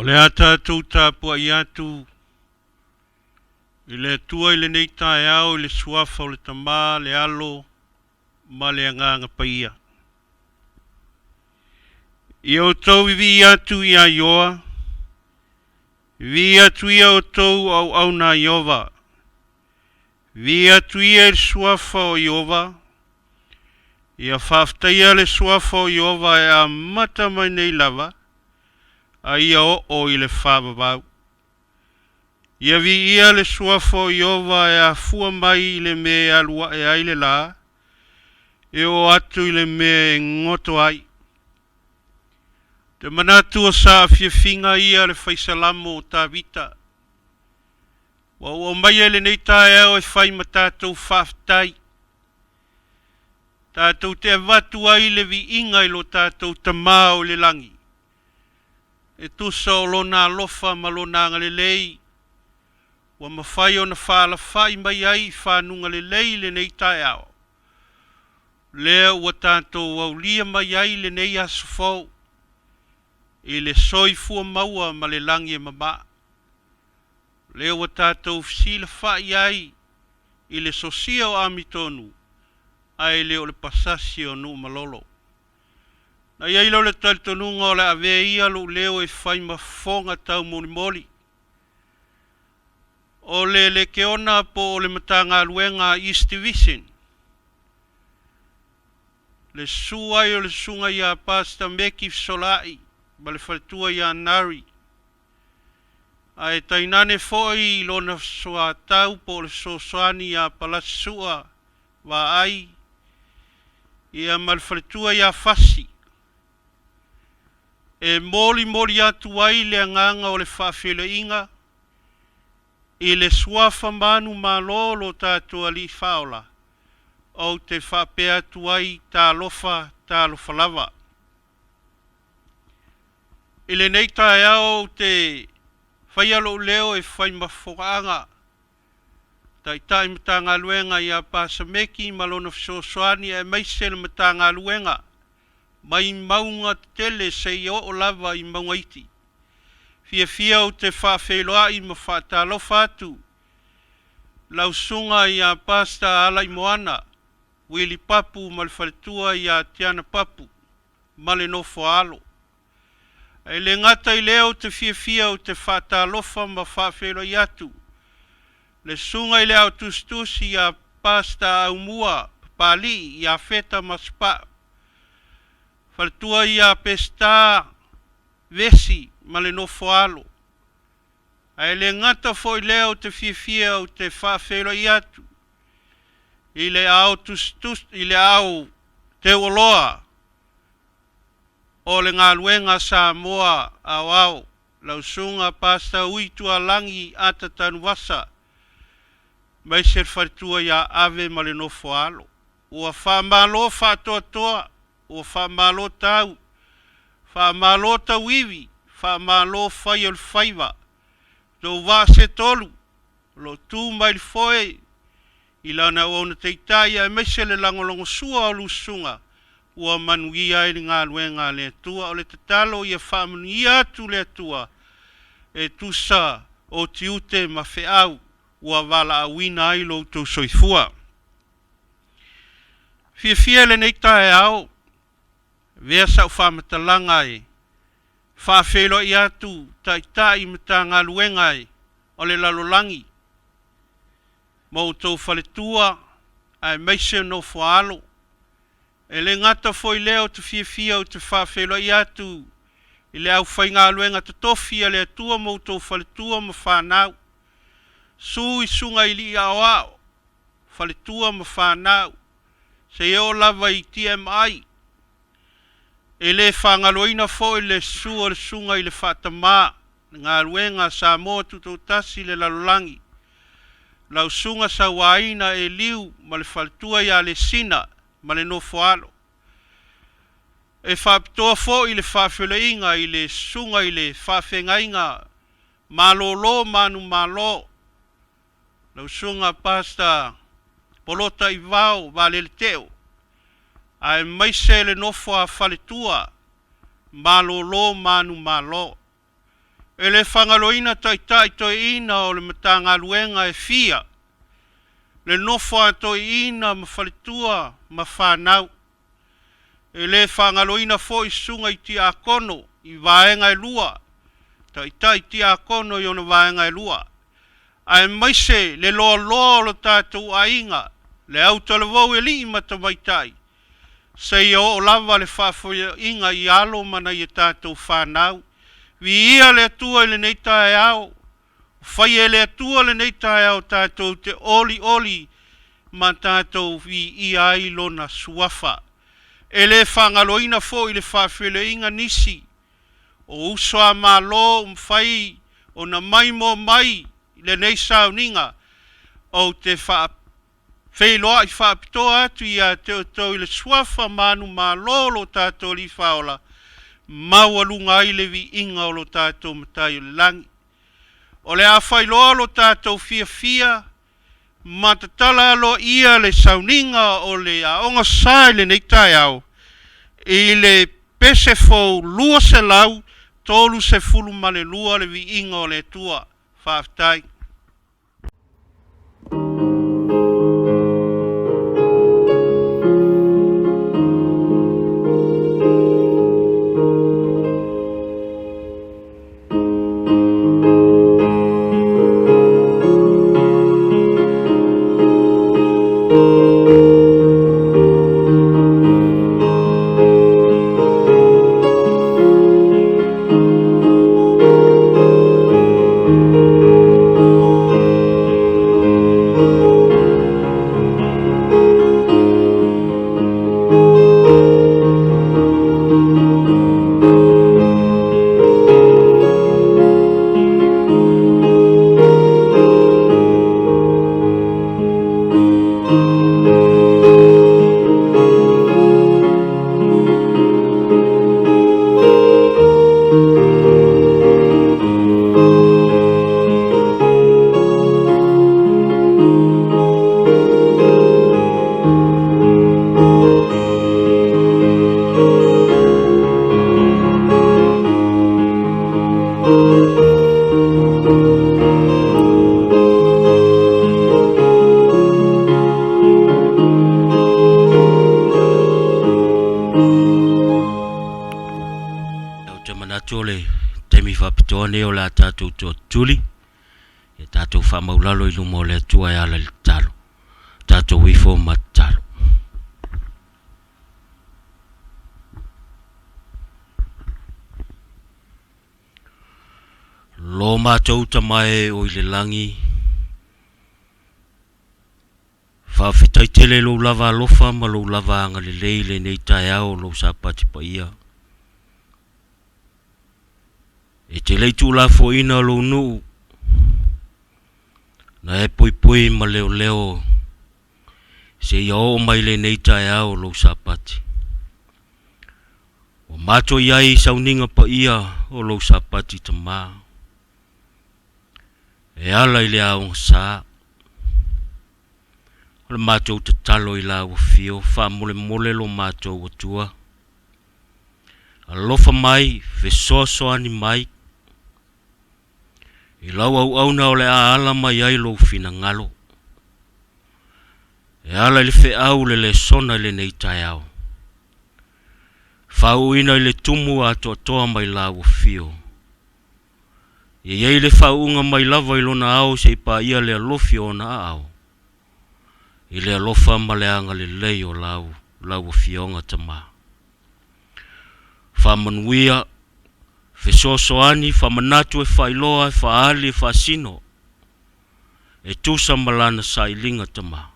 O le a tatou tapuai atu i le Atua i lenei taeao i le Suafa o le Tama, le Alo ma le Agaga Paia. Ia outou vivii atu ia Ioa, vivii atu ia outou auauna a Ieova, vivii atu ia i le Suafa o Ieova, ia faafetaia le Suafa o Ieova e amata mai nei lava, a ia oo i le faavavau. Ia viia le Suafa o Ieova e afua mai i le mea e alu ae ai le lā, e oo atu i le mea e goto ai. Te manatu o saafiafiga ia le faisalamo o Tavita. Ua ou aumaia i lenei taeao e fai ma tatou faafetai. Tatou te avatu ai le viiga i lo tatou Tamā o i le lagi, e tusa o Lona alofa ma Lona agalelei ua mafai ona faalafai mai ai i fanuga lelei i lenei taeao, lea ua tatou aulia mai ai lenei aso fou i le soifua maua ma le lagi e mama. Lea ua tatou fesilafai ai i le sosia o Amitonu ae le o le pasasi o Nuumalolo. Na i ai lea o le talitonuga o le a avea ia lou leo e fai ma fofoga taumolimoli o le Lekeona po o le Matagaluega a East Division, le susu ai o le susuga ia Pastor Meki Fesolaai ma le faletua ia Nari, ae tainane foi i lona soatau po o le fesoasoani ia Palasi Sua Vaai ia ma le faletua ia Fasi, e molimoli atu ai le agaga o le faafeiloaiga i le suafa manumalo lo tatou Alii Faaola, ou te faapea atu ai, Talofa, talofa lava. I lenei taeao ou te faia lou leo e fai ma fofogaaga Taitai Matagaluega ia Pasameki ma lona fesoasoani aemaise le Matagaluega mai mauga tetele seia oo lava i mauga iti. Fiafia ou te faafeiloai ma faatalofa atu lau susuga ia Pastor Alaimoana Wili Papu ma le faletua ia Tiana Papu ma le nofo a alo. E le gata i lea ou te fiafia ou te faatalofa ma faafeiloai atu le susuga i le Ao Tusitusi ia Pastor Aumua Papalii Iafeta Masepau, faletua ia Peseta Vesi ma le nofo a alo. Ae le gata foi i lea ou te fiafia ou te faafeiloai atu i le Ao Tusitusi i le Ao Teuoloa o le galuega Samoa Aoao, lau Susuga Pastor Ui Tualagi Ata Tanuvasa, aemaise le faletua ia Ave ma le nofo a alo. Ua faamalo faatoatoa, ua faamalo tau, faamalo tauivi, faamalo fai o le faiva, tou vaa se tolu, o lo o tu mai le foe i lana auauna taitai aemaise le lagolagosua o lususuga ua manuia ai le galuega a le Atua. O le tatalo ia faamanuia atu le Atua e tusa o tiute ma feau ua valaauina ai lo outou soifua. Fiafia i lenei taeao, avea sau faamatalaga e faafeiloai atu Taitai Matagaluega o le lalolagi ma outou faletua aemaise nofo a alo. E le gata foi i lea ou te fiafia ou te faafeiloai atu i le aufaigaluega totofi a le Atua ma outou faletua ma fanau. Susu i susuga i alii aoao, faletua ma fanau, seia oo lava i TMI. E le faagaloina foi le susu o le susuga i le Faatama, le galuega a Samoa Tutoatasi i le lalolagi, lau susuga Sauaina Eliu ma le faletua ia Lesina ma le nofo a alo. E faapitoa foi le faafeiloaiga i le susuga i le faafeagaiga malolo manumalo, lau susuga Pastor Polota Ivao Valele Teo, aemaise le nofo a faletua malolo manumalo. E le fagaloina taitai toeaina o le Matagaluega e fia, le nofo a toeaina ma faletua ma fanau. E le faagaloina foi susuga i tiakono i vaega e lua, taitai tiakono i ona vaega e lua, aemaise le loaloa o lo tatou aiga, le autalavou i alii ma tamaitai, seia oo lava le faafoiaiga i alo ma nai a tatou fanau. Viia le Atua i lenei taeao, ua faia e le Atua lenei taeao tatou te olioli ma tatou viia ai Lona Suafa. E le faagaloina foi le faafeiloaiga nisi o uso a Malo ua mafai ona maimoa mai i lenei sauniga. Ou te faafeiloai faapitoa atu ia te outou i le suafa manumalo o lo tatou Alii Faaola, maualuga ai le viiga o lo tatou Matai o le Lagi. O le a faailoa lo tatou fiafia ma tatala aloaia le sauniga o le Aoga Sa i lenei taeao i le pese fou 232 le viiga o le Atua. Faafetai. Ou te manatu o le taimi faapitoa lenei o le a tatou toatuli, ia tatou faamaulalo i luma o le Atua e ala i le tatalo. Tatou ifo ma tatalo. Lo matou Tama e o i le lagi, faafetai tele i lou lava alofa ma lou lava agalelei i lenei taeao o lou Sapati paia. E te le i tuulafoaiina lou nuu, na e poipoi ma leoleo seia oo mai lenei taeao o lou Sapati. Ua matou i ai i sauniga paia o lou Sapati Tama, e ala i le aoga sa. O le matou tatalo i lau afio, faamolemole lo matou Atua. Alofa mai, fesoasoani mai i lau auauna o le a ala mai ai lou finagalo, e ala i le feau le lesona i lenei taeao. Faauuina i le tumu atoatoa mai lau afio. Ia i ai le faauuga mai lava i lona ao se i paia le alofi o ona aao, i le alofa ma le agalelei o lau, lau Afioga Tama. Faamanuia, fesoasoani, faamanatu e faailoa, e faaali, e faasino, e tusa ma lana sailiga Tama.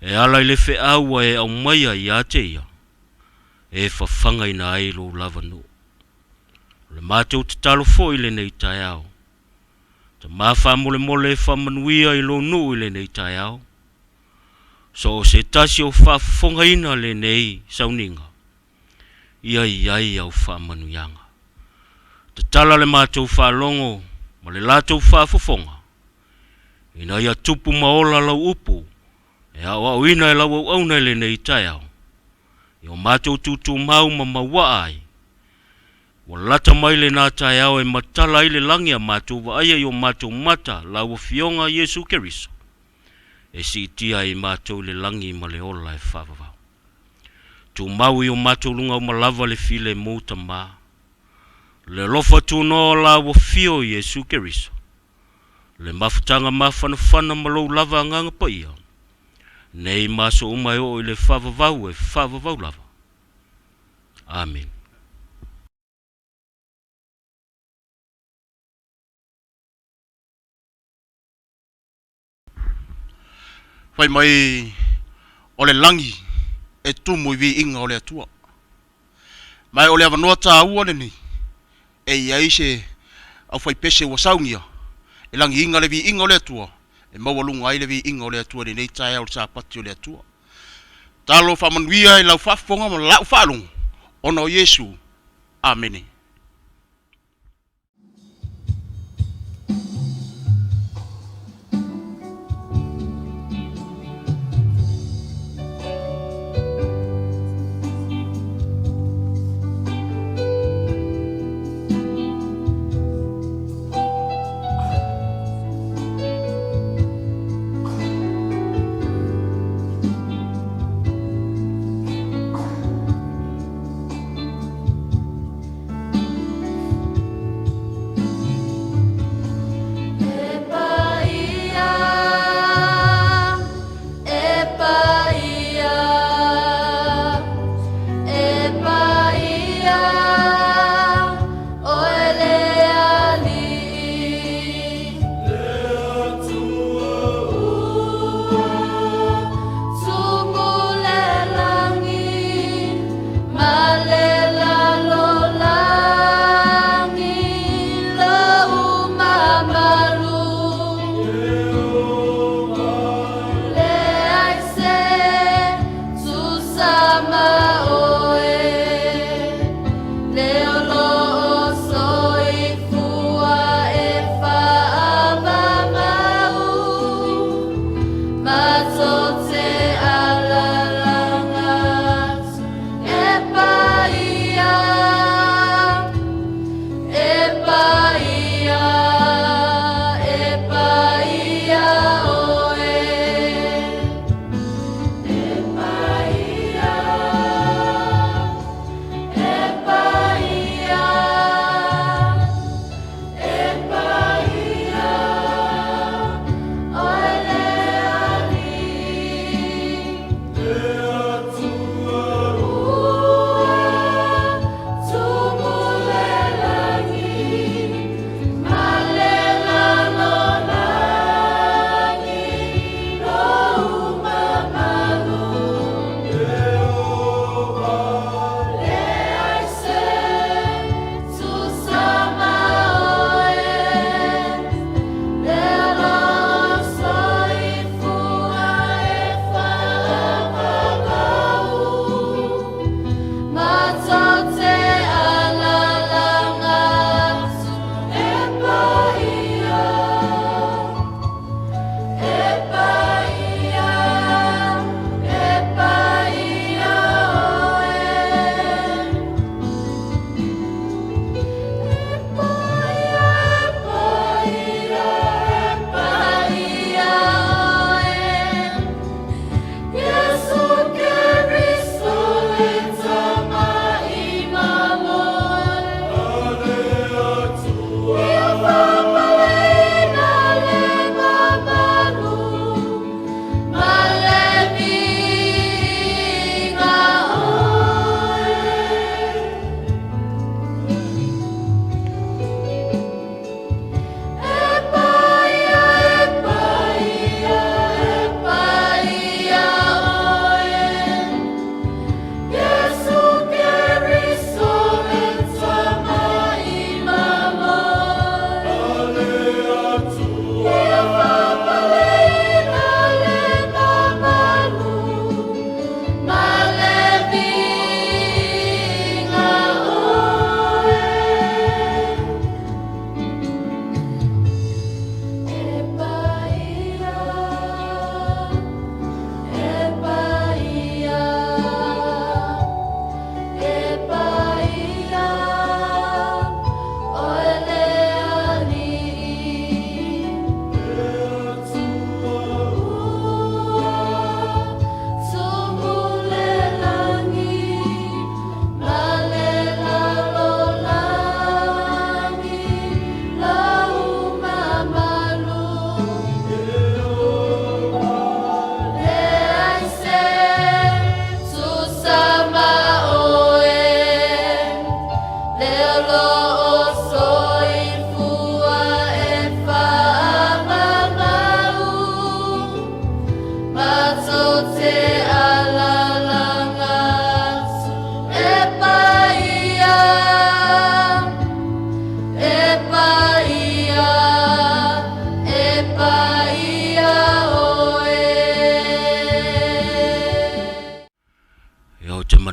E ala i le feau ua e aumaia ia te ia, e fafagaina ai lou lava nuu. O le matou tatalo foi i lenei taeao, Tama faamolemole e faamanuia i lou nuu i lenei taeao, so o se tasi o faafofogaina lenei sauniga, ia i ai au faamanuiaga. Tatala le matou faalogo ma le latou faafofoga, ina ia tupu ma ola lau upu e aoaoina e lau auauna i lenei taeao, i o matou tutumau ma mauaa ai. Ua lata mai lenā taeao e matala ai le lagi a matou vaaia i o matou mata lau Afioga Iesu Keriso, e siitia ai matou i le lagi ma le ola e faavavau. Tumau i o matou luga uma lava le filemu Tama, le alofa tunoa o lau Afio Iesu Keriso, le mafutaga mafanafana ma lou lava Agaga Paia, nei ma aso uma e oo i le faavavau e faavavau lava. Amene. Fai mai o le lagi e tumu i viiga o le Atua. Ma o le avanoa taua lenei e i ai se aufaipese ua saunia e lagiina le viiga o le Atua e maualuga ai le viiga o le Atua i lenei taeao i le Sapati o le Atua. Talo faamanuia i lau faafofoga ma lau faalogo ona o Iesu. Amene.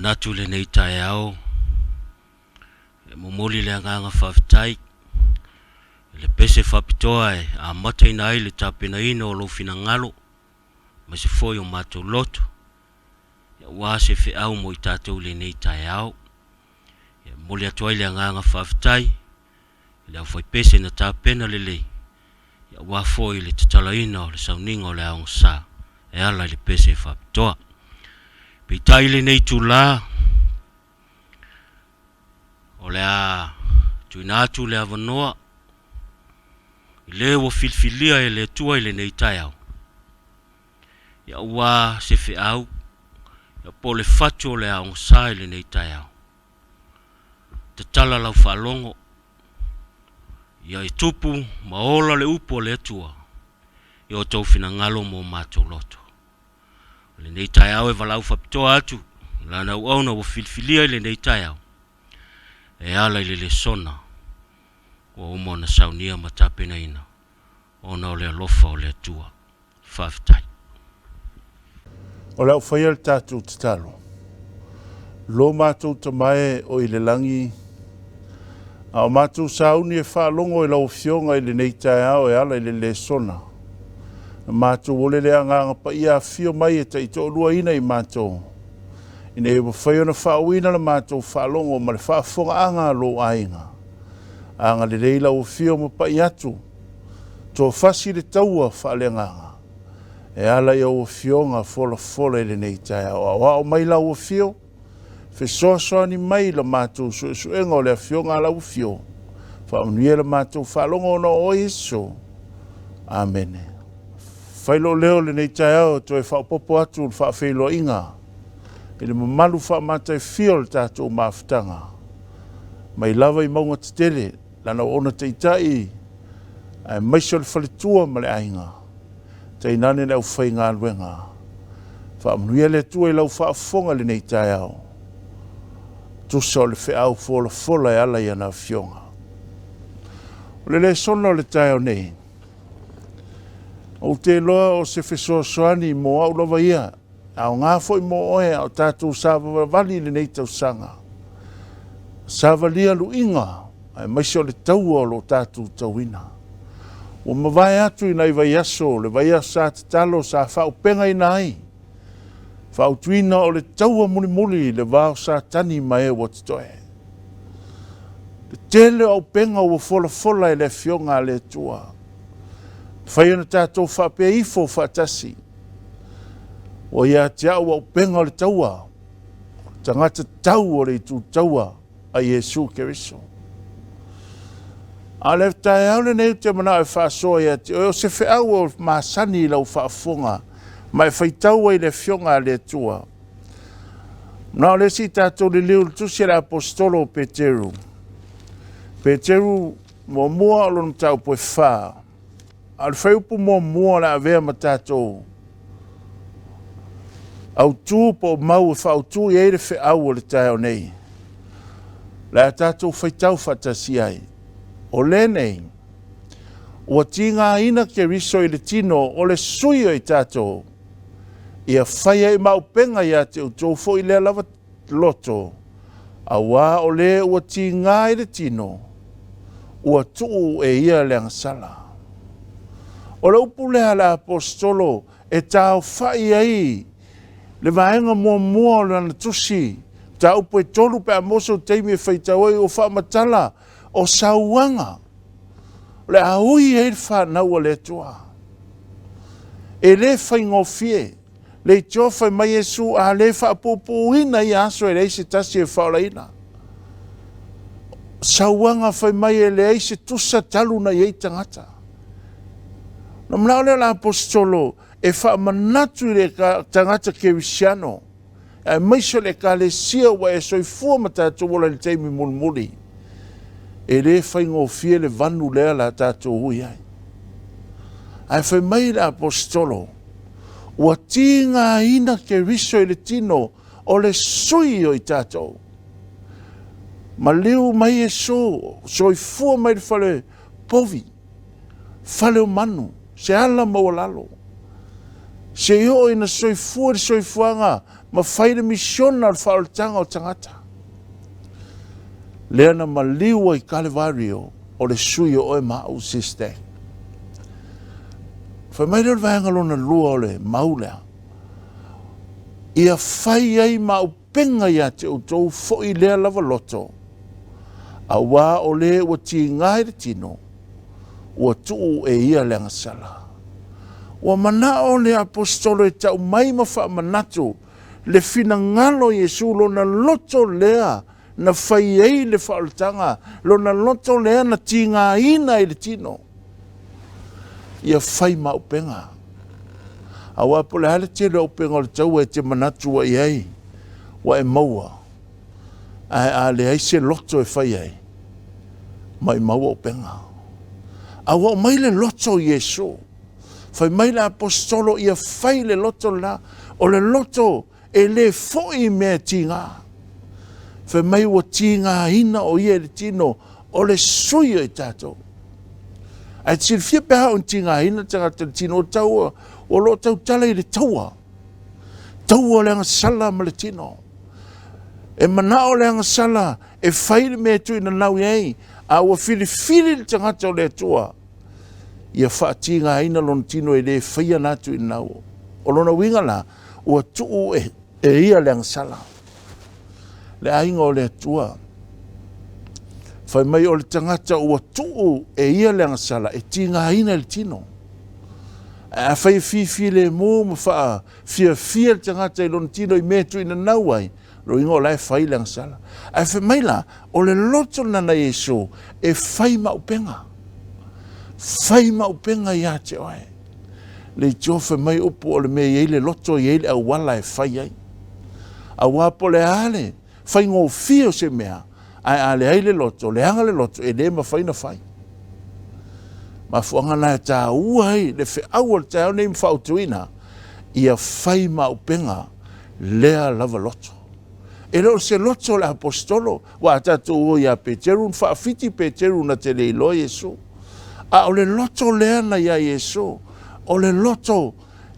manatu i lenei taeao, e momoli le agaga faafetai i le pese faapitoa e amataina ai le tapenaina o lou finagalo aemaise foi o matou loto, aua se feau mo i tatou i lenei taeao. E momoli atu ai le agaga faafetai i le aufaipese na tapena lelei, aua foi le tatalaina o le sauniga o le aogasa e ala i le pese faapitoa. Peitai i lenei itulā, o le a tuuina atu le avanoa i le ua filifilia e le Atua i lenei taeao, aua se feau po o le fatu o le aogasa i lenei taeao. Tatala lau faalogo, ia e tupu ma ola le upu a le Atua i o outou finagalo ma o matou loto. O lenei taeao e valaau faapitoa atu i lana auauna ua filifilia i lenei taeao e ala i le lesona ua uma ona saunia ma tapenaina ona o le alofa o le Atua. Faafetai. O le a ou faia le tatou tatalo. Lo matou Tama e o i le lagi, a o matou sauni e faalogo i lau Afioga i lenei taeao e ala i le lesona, na matou ole le Agaga Paia afifio mai e taitoaluaina i matou, ina ia mafai ona faauuina la matou faalogo ma le faafofogaaga a lou aiga. Agalelei lau Afio ma pai atu, toafasi le taua faaleagaga, e ala i au Afioga folafola i lenei taeao. Aoao mai lau Afio, fesoasoani mai i la matou suesuega o le Afioga a lau Afio, faamanuia la matou faalogo ona o oe Iesu. Amene. Fai lou leo lenei taeao e toe faaopoopo atu le faafeiloaiga i le mamalu faamataifia o le tatou mafutaga, mai lava i mauga tetele, lana auauna taitai, aemaise o le faletua ma le aiga, tainane le aufaigaluega. Faamanuia le Atua i lau faafofoga i lenei taeao, tusa o le feau folafola e ala i ana Afioga. O le lesona o le taeao nei, ou te iloa o se fesoasoani mo au lava ia, aoga foi mo oe a o tatou savavali i lenei tausaga. Savalia luiga aemaise o le taua o lo o tatou tauina. Ua mavae atu i nai vaiaso, le vaiaso sa tatalo sa faaupegaina ai, fautuina o le taua mulimuli i le va o Satani ma e ua totoe. Le tele o auupega ua folafola e le Afioga a le Atua. Mafai ona tatou faapea ifo faatasi. Ua ia te au auupega o le taua, o le tagata tau o le itu taua a Iesu Keriso. A o le taeao lenei ou te manao e faasoa ia te oe, o se feau o masani i lau faafofoga ma e faitau ai i le Afioga a le Atua. Na o le isi tatou liliu i le tusi a le Aposetolo o Peteru. Peteru muamua o lona mataupu e 4. A o le fuaiupu muamua o le a avea ma tatou autu po o mau e faaautu i ai le feau o le taeao nei. O le a tatou faitau faatasi ai. O lenei, ua tigaina Keriso i le tino o le sui o i tatou, ia fai ai maupega ia te outou foi lea lava loto, auā o le ua tiga i le tino, ua tuu e ia le agasala. O le upu lea a le Aposetolo e taofa'i ai le vaega muamua o lana tusi, mataupu e 3 pe a maua sou taimi e faitau ai, ua faamatala o sauaga o le a ui ai le fanau a le Atua. E le faigofie, leitioa fai mai Iesu a le faapuupuuina ia aso e leai se tasi e faaolaina. Sauaga fai mai e leai se tusa talu na i ai tagata. Na manao lea o le Aposetolo e faamanatu i le tagata kerisiano, aemaise o le Ekalesia ua e soifua ma tatou ola i le taimi mulimuli. E le faigofie le vanu lea la tatou ui ai. Ae fai mai le Aposetolo, ua tigaina Keriso i le tino o le sui o i tatou. Maliu mai Iesu, soifua mai le fale povi, fale o manu, se ala maualalo. Se i oo ina soifua le soifuaga ma fai le misiona o le faaolataga o tagata. Lea na maliu ai Kalevario o le sui o oe ma au, sister. Fai mai lea o le vaega lona lua o le mau lea, ia fai ai ma auupega ia te outou foi lea lava loto, auā o le ua tiga i le tino, ua tuu e ia le agasala. Ua manao le Aposetolo e tau mai ma faamanatu le finagalo o Iesu, lona loto lea na fai ai le faaolataga, lona loto lea na tigaina ai le tino, ia fai ma auupega. Aua po o le a le tele o auupega o le taua e te manatu ua i ai, ua e maua, ae a leai se loto e fai ai, maumau auupega. A ua aumai le loto o Iesu, fai mai le Aposetolo ia fai le loto lena, o le loto e le foi i mea e tiga. Fai mai ua tigaina o ia i le tino o le sui o i tatou. Ae te silafia pe a oo ina tigaina le tagata i le tino, o tau, o lo o tautala i le taua. Taua o le agasala ma le tino. E manao le agasala e fai le mea e tuuinanau i ai, a ua filifili le tagata o le Atua ia faatigaina lona tino e le faia na tuuinanau. O lona uiga la, ua tuu e ia le agasala. Le aiga o le Atua, fai mai o le tagata ua tuu e ia le agasala e tigaina i le tino. Ae afai e fifilemu ma faafiafia le tagata i lona tino i mea e tuuinanau ai, lona uiga o la e fai le agasala. Ae fai mai la, o le loto lena na Iesu e fai ma upega. Fai ma upega ia te oe. Leitioa fai mai upu o le mea e i ai le loto e i ai le auala e fai ai. Aua po o le a le faigofie o se mea, ae a leai le loto, leaga le loto, e le mafai ona fai. Mafuaaga na e taua ai le feau o le taeao nei ma fautuaina, ia fai ma auupega lea lava loto. E le o se loto o le aposetolo, aua a tatou o ia Peteru, na faafiti Peteru na te le iloa Iesu. A o le loto lea na iā Iesu, o le loto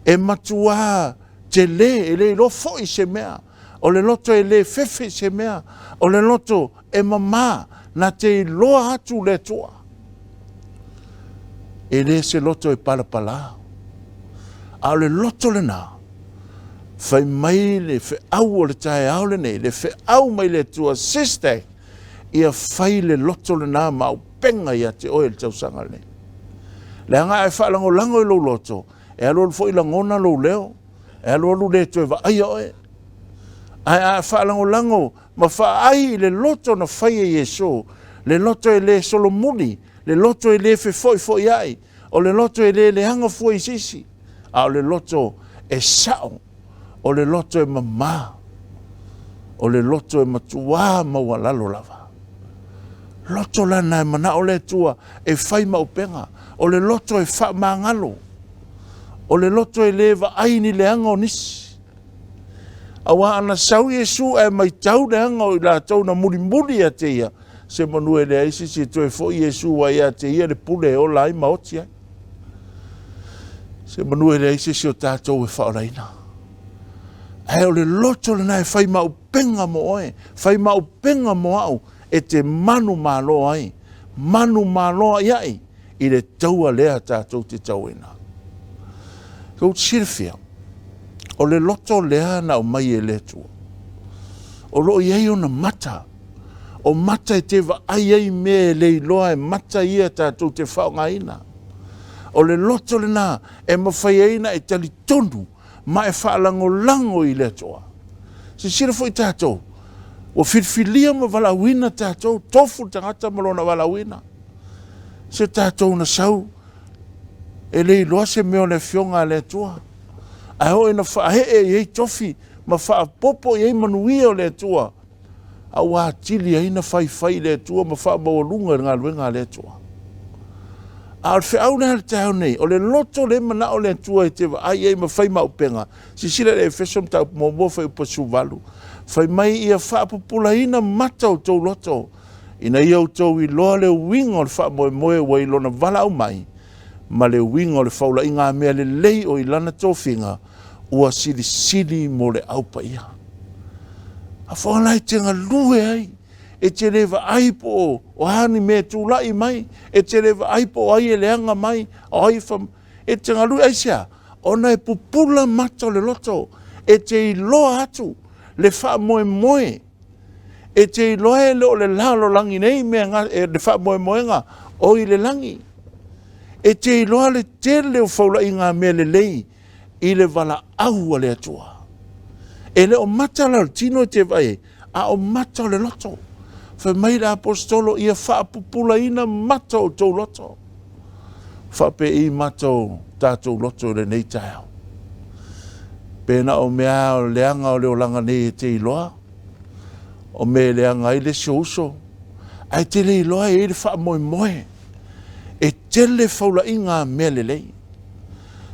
e matuā tele, e le iloa foi se mea. O le loto e le fefe i se mea, o le loto e mamā, na te iloa atu le Atua. E le se loto e palapalā, a o le loto lenā, fai mai le feau o le taeao lenei, le feau mai le Atua, sister, ia fai le loto lenā ma auupega ia te oe i le tausaga lenei. Leaga a e faalagolago i lou loto, e alualu foi lagona lou leo, e alualu le toe vaaia oe. Ae a faalagolago ma faaai i le loto na fai e Iesu, le loto e le solomuli, le loto e le fefoifoiai, o le loto e le leaga fua i se isi, a o le loto e sao, o le loto e mamā, o le loto e matuā maualalo lava. Loto lana e manao le Atua e fai ma upega, o le loto e faamagalo, o le loto e le vaai ni leaga o nisi. Aua ana sau Iesu ae maitau leaga o i latou na mulimuli ia te ia, se manu e leai se isi e toe foi Iesu aua ia te ia le pule e ola ai ma oti ai. Se manu e leai se isi o tatou e faaolaina. Ae o le loto lena e fai ma upega mo oe, fai ma upega mo au, e te manumalo ai, manumalo a'ia'i i le taua lea tatou te tauina. Tou te silafia, o le loto lea na aumai e le Atua, o lo o i ai ona mata, o mata e te vaai ai i mea e le iloa e mata ia tatou te faaaogaina. O le loto lena e mafai ai ona e talitonu ma e faalagolago i le Atua. Silasila foi tatou, ua filifilia ma valaauina tatou, tofu le tagata ma lona valaauina. Se tatou na sau, e le iloa se mea o le Afioga a le Atua. Ae oo ina faaee i ai tofi ma faapopo i ai manuia o le Atua, a ua atili ai na faifai i le Atua ma faamaualuga i le galuega a le Atua. A o le feau lea i le taeao nei, o le loto lea e manao le Atua e te vaai ai ma fai maupega. Silasila i le Efeso mataupu muamua fuaiupu 18, fai mai ia faapupulaina mata o outou loto, ina ia outou iloa le uiga o le faamoemoe ua i lona valaau mai, ma le uiga o le faulaiga a mea lelei o i lana tofiga, Ua silisili mo le Au Paia. A foa la e te galue ai, e te le vaai po o a ni mea e tulai mai, e te le vaai po o ai e leaga mai, o ai e fa... E te galue aisea? Ona e pupula mata o le loto, e te iloa atu le faamoemoe, e te iloa e le o le lalolagi nei mea, le faamoemoega o i le lagi. E te iloa le tele o faulaiga a mea lelei i le valaau a le Atua. E le o mata la o le tino e te vaai ai, a o mata o le loto. Fai mai le aposetolo, ia faapupulaina mata o outou loto. Faapei mata o tatou loto i lenei taeao. Pe na o mea o leaga o le olaga nei e te iloa, o mea e leaga ai le isi ou uso, ae te le iloa e i ai le faamoemoe. E tele faulaiga a mea lelei.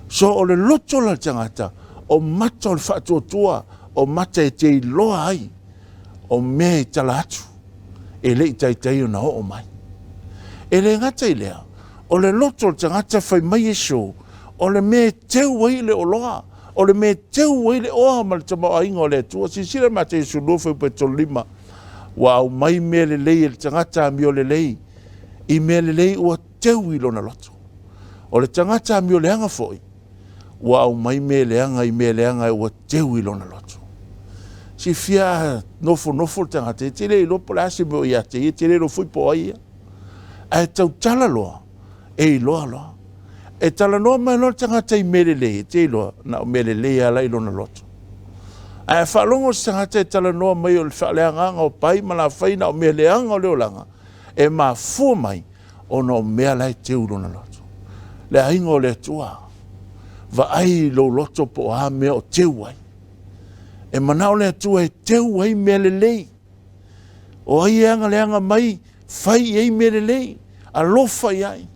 So o le loto la le tagata, o mata o le faatuatua, o mata e te iloa ai o mea i tala atu e le i taitai ona oo mai. E le gata i lea, o le loto o le tagata fai mai Iesu, o le mea e teu ai le oloa, o le mea e teu ai le oa ma le tamaoaiga o le Atua. Silasila Mateo 12 fuaiupu e 35, ua aumai mea lelei e le tagata amio lelei, i mea lelei ua teu i lona loto. O le tagata amio leaga foi, ua aumai mea leaga i mea leaga ua teu i lona loto. Silafia a nofonofo le tagata, e te le iloa po o le a se mea o ia te ia, e te le iloa foi po o ai ia. Ae tautala loa, e iloa loa. E talanoa mai loa le tagata i mea lelei, e te iloa, na o mea lelei lava la i lona loto. Ae a faalogo se tagata e talanoa mai o le faaleagaga o pai ma lafai na o mea leaga o le olaga, e mafua mai ona o mea la e teu i lona loto. Le aiga o le Atua, vaai i lou loto po o a mea o teu ai. E manao le Atua e teu ai mea lelei. O ai e agaleaga mai, fai i ai mea lelei, alofa i ai.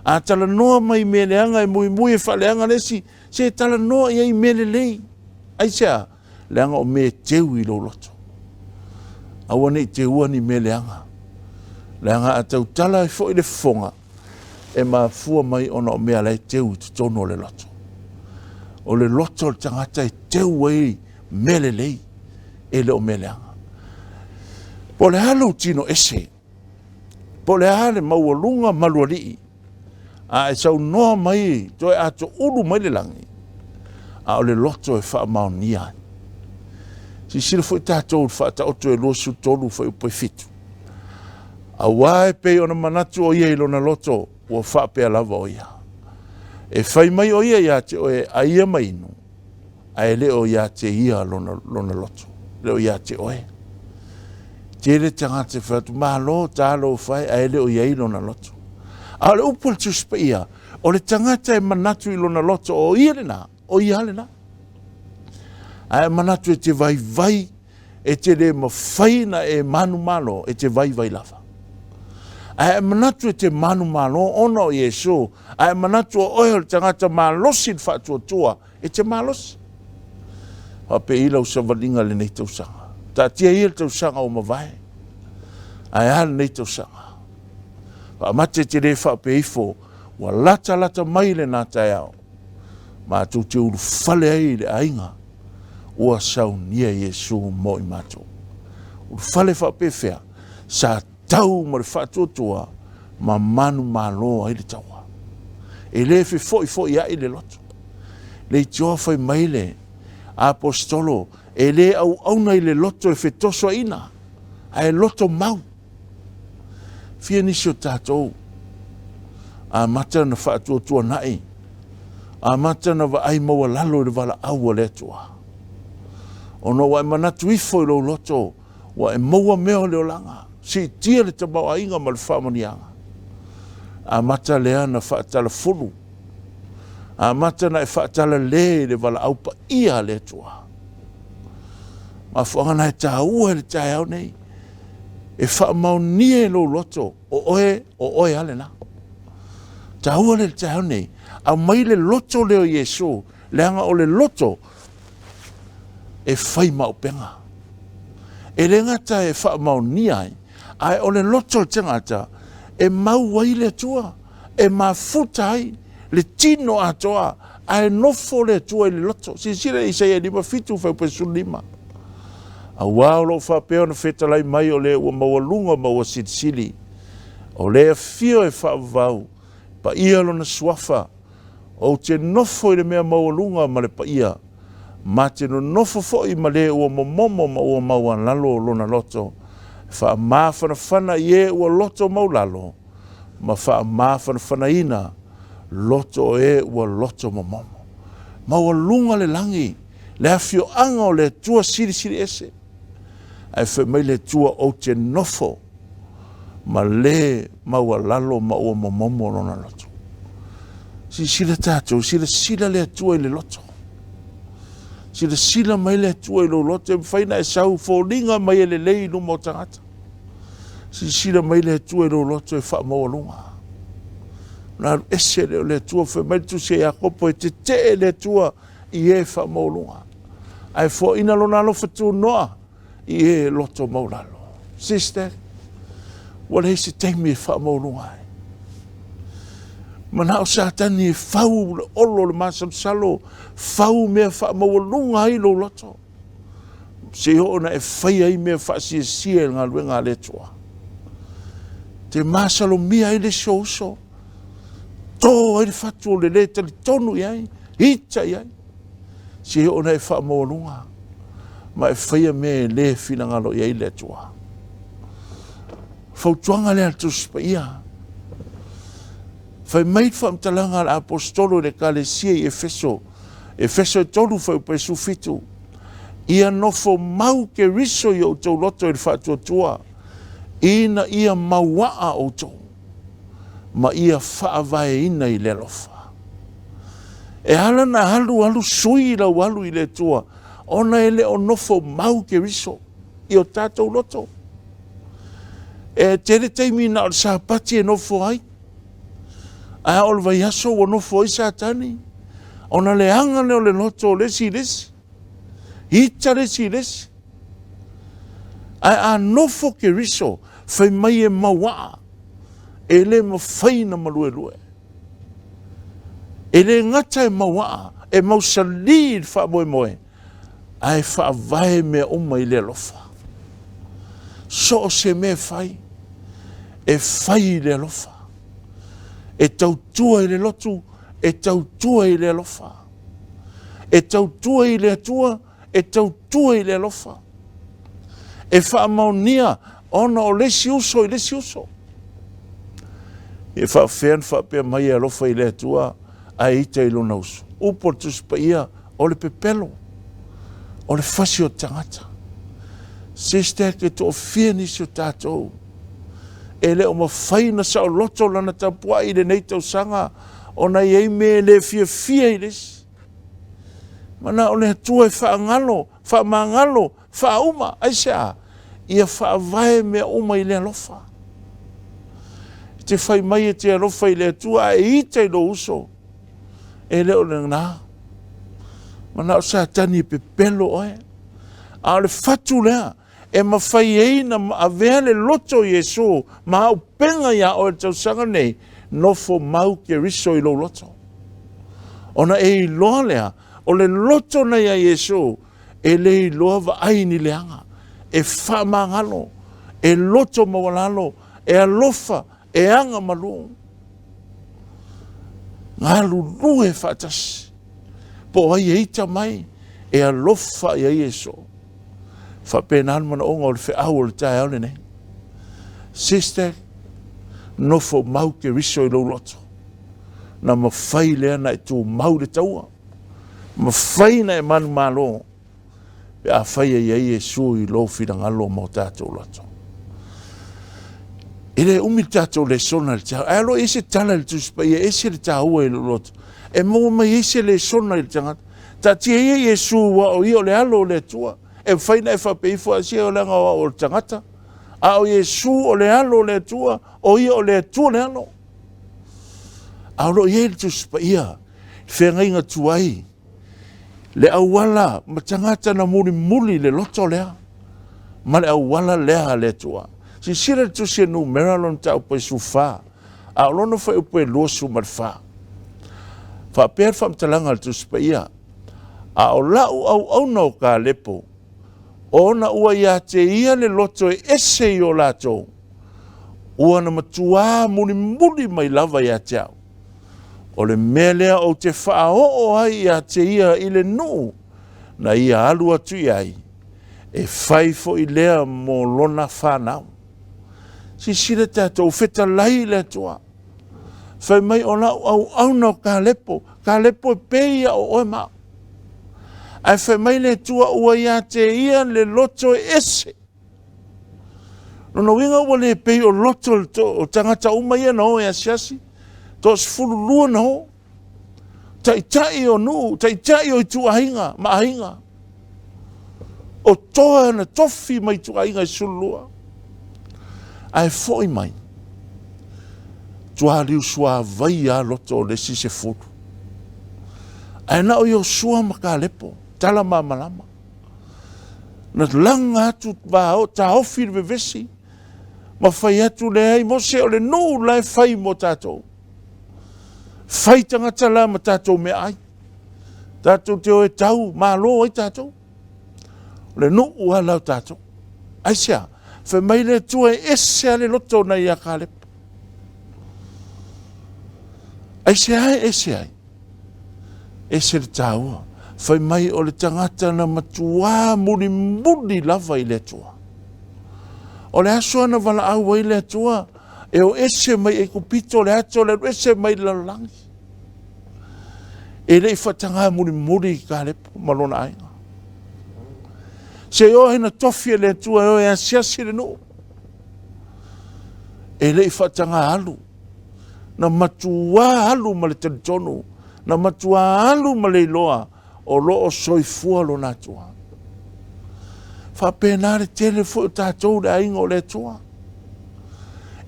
A talanoa mai i mea leaga e muimui e faaleaga le isi, se talanoa i ai i mea lelei. Aisea? Leaga o mea e teu i lou loto. Aua ne i teua ni mea leaga. Leaga a tautala ai foi le fofoga, e mafua mai ona o mea la e teu i totonu o le loto. O le loto o le tagata e teu ai mea lelei, e le o mea leaga. Po o le a lou tino ese, po o le a le maualuga malualii, a e saunoa mai toe atoulu mai le lagi, a o le loto e faamaonia ai. Silasila foi tatou i le Faataoto e 23 fuaiupu e 7. Auā e pei ona manatu o ia i lona loto, ua faapea lava o ia. E fai mai o ia iā te oe, aia ma inu, ae le o iā te ia lona, lona loto, le o iā te oe. Tele tagata e fai atu, malo talofa e, ae le o i ai lona loto. A o le upu a le Tusi Paia, o le tagata e manatu i lona loto, o ia lena, o ia lena. Ae manatu e te vaivai, e te le mafai na e manumalo, e te vaivai lava. Ae manatu e te manumalo ona o Iesu, ae manatu o oe o le tagata malosi i le faatuatua, e te malosi. Faapei lau savaliga i lenei tausaga. Taatia ia le tausaga ua mavae. Ae a lenei tausaga? Faamate te le faapea ifo, ua latalata mai lena taeao. Matou te ulufale ai i le aiga ua saunia Iesu mo i matou. Ulufale faapefea, sa tau ma le faatuatua ma manumalo ai le taua. E le fefoifoiaʻi le loto. Leitioa fai mai le Aposetolo, e le auauna i le loto e fetosoaina, ae loto mau. Fia nisi o tatou amata ona faatuatuanaʻi, amata ona vaai maualalo i le valaau a le Atua. Ona ua e manatu ifo i lou loto, ua e maua mea o le olaga, siitia le tamaoaiga ma le faamanuiaga. Amata lea na faatalafulu, amata na e faatalale i le valaau paia a le Atua. Mafuaaga na e taua i le taeao nei, e faamaonia i lou loto, o oe, o oe a lena. Taua le taeao nei, aumai le loto lea o Iesu, leaga o le loto e fai ma upega. E le gata e faamaonia ai, ae o le loto o le tagata e mau ai le Atua, e mafuta ai le tino atoa, Ae nofo le Atua i le loto. Silasila i Isaia 57 fuaiupu 15. Auā o lo o faapea ona fetalai mai o le ua maualuga ma ua silisili, o le afio e faavavau, paia lona suafa, ou te nofo i le mea maualuga ma le paia, ma te nonofo foi ma le ua momomo ma ua maualalo lona loto, e faamafanafana i e ua loto maulalo, ma faamafanafanaina loto o e ua loto momomo. Maualuga le lagi, le afioaga o le Atua Silisili Ese, ae fai mai le Atua, ou te nofo ma le maualalo ma ua momomo lona loto. Silasila tatou, silasila le Atua i le loto. Silasila mai le Atua i lou loto, e mafai ona e sau foliga mai e lelei i luma o tagata. Silasila mai le Atua i lou loto e faamaualuga. Ona alu ese lea o le Atua, fai mai le tusi a Iakopo, e tetee le Atua i e faamaualuga, ae foaina lona alofa tunoa i e loto maulalo. Sister, ua leai se taimi e faamaualuga ai. Manao Satani e fau le olo o le masalosalo, fau mea faamaualuga ai lou loto, se i oo na e faia ai mea faasiesie i le galuega a le Atua. Te masalomia ai le isi ou uso, to ai le fatu o le lē talitonu i ai, ita i ai, se i oo na e faamaualuga ma e faia mea e lē finagalo i ai le Atua. Fautuaga lea a le Tusi Paia. Fai mai le faamatalaga a le Aposetolo i le Ekalesia i Efeso, Efeso e 3 fuaiupu e 17, Ia nofo mau Keriso i outou loto i le faatuatua, ina ia mauaa outou, ma ia faavaeina i le alofa. E ala na alu alu sui lau alu i le Atua, ona e le o nofo mau Keriso i o tatou loto. E tele taimi na o le Sapati e nofo ai, ae o le vaiaso ua nofo ai Satani, ona leaga lea o le loto o le isi i le isi, ita le isi i le isi. Ae a nofo Keriso, fai mai e mauaa, e le mafai na maluelue. E le gata e mauaa, e mausali i le faamoemoe, ae faavae mea uma i le alofa. So o se mea e fai, e fai i le alofa. E tautua i le lotu, e tautua i le alofa. E tautua i le Atua, e tautua i le alofa. E faamaonia ona o le isi uso i le isi uso. E faafefea ona faapea mai e alofa i le Atua ae ita i lona uso. Upu o le Tusi Paia, o le pepelo, o le fasi o le tagata. Sister, ke toafia nisi o tatou e le o mafai ona saoloto lana tapuai i lenei tausaga ona e i ai mea e le fiafia i le isi. Manao le Atua e faagalo, faamagalo, faauma, aisea? Ia faavae mea uma i le alofa. E te fai mai e te alofa i le Atua ae ita i lou uso. E le o lena. Manao Satani e pepelo oe. A o le fatu lea e mafai ai na avea le loto o Iesu ma auupega iā oe i le tausaga nei, nofo mau Keriso i lou loto. Ona e iloa lea, o le loto na iā Iesu, e le iloa vaai ni leaga, e faamagalo, e loto maualalo, e alofa, e aga malu. Galulue faatasi, po o ai e ita mai, e alofa i ai Iesu. Faapena le manaoga o le feau o le taeao lenei. Sister, nofo mau Keriso i lou loto. Na mafai lea na e tumau le taua. Mafai na e manumalo pe afai e i ai Iesu i lou finagalo ma o tatou loto. E le umi le tatou lesona i le taeao. Ae alo i ai se tala i le Tusi Paia, e ese le taua i lou loto. E maua mai ai se lesona i le tagata. Taatia ia Iesu aua o ia o le Alo o le Atua. E mafai ona e faapea ifo, a sia leaga o au o le tagata. A o Iesu o le Alo o le Atua, o ia o le Atua le Alo. A o lo o i ai le Tusi Paia, le feagaiga tuai, le auala ma tagata na mulimuli le loto lea, ma le auala lea a le Atua. Silasila le Tusi a Numera lona mataupu e 14, a o lona fuaiupu e 24. Faapea le faamatalaga a le Tusi Paia, A o la'u auauna o Kalepo, ona ua ia te ia le loto e ese i o latou, ua na matuā mulimuli mai lava ia te au. O le mea lea ou te faaoo ai ia te ia i le nuu na ia alu atu i ai, e fai foi lea mo lona fanau. Silasila tatou, fetalai i le Atua. Fai mai o lau auauna o Kalepo, Kalepo e pei ia o oe ma au. Ae fai mai le Atua ua ia te ia le loto e ese. Lona uiga ua le pei o loto o tagata uma ia na o e asiasi, 12 na o, taitai o nuu, taitai o ituaiga ma aiga. O toa na tofi mai ituaiga e 12. Ae foi mai, tualiu suavai a loto o le isi 10. Ae na o Iosua ma Kalepo, tala malamalama. Na laga atu vao, taofi le vevesi, ma fai atu, leai Mose, o le nuu la e fai mo tatou. Fai tagata la ma tatou meaai. Tatou te o e tau, malo ai tatou. O le nuu lava la o tatou. Aisea? Fai mai le Atua e ese lava le loto na ia Kalepo. Aisea e ese ai? Ese le taua. Fai mai o le tagata na matuā mulimuli lava i le Atua. O le aso na valaau ai le Atua e o ese mai Aikupito, le ato le alu ese mai le lalolagi. E le i faatagā mulimuli i Kalepo ma lona aiga. Se i o ai na tofi e le Atua e o e asiasi le nuu. E le i faatagā alu. Na matuā alu ma le talitonu, na matuā alu ma le iloa o lo o soifua lona Atua. Faapena le tele foi o tatou le aiga o le Atua.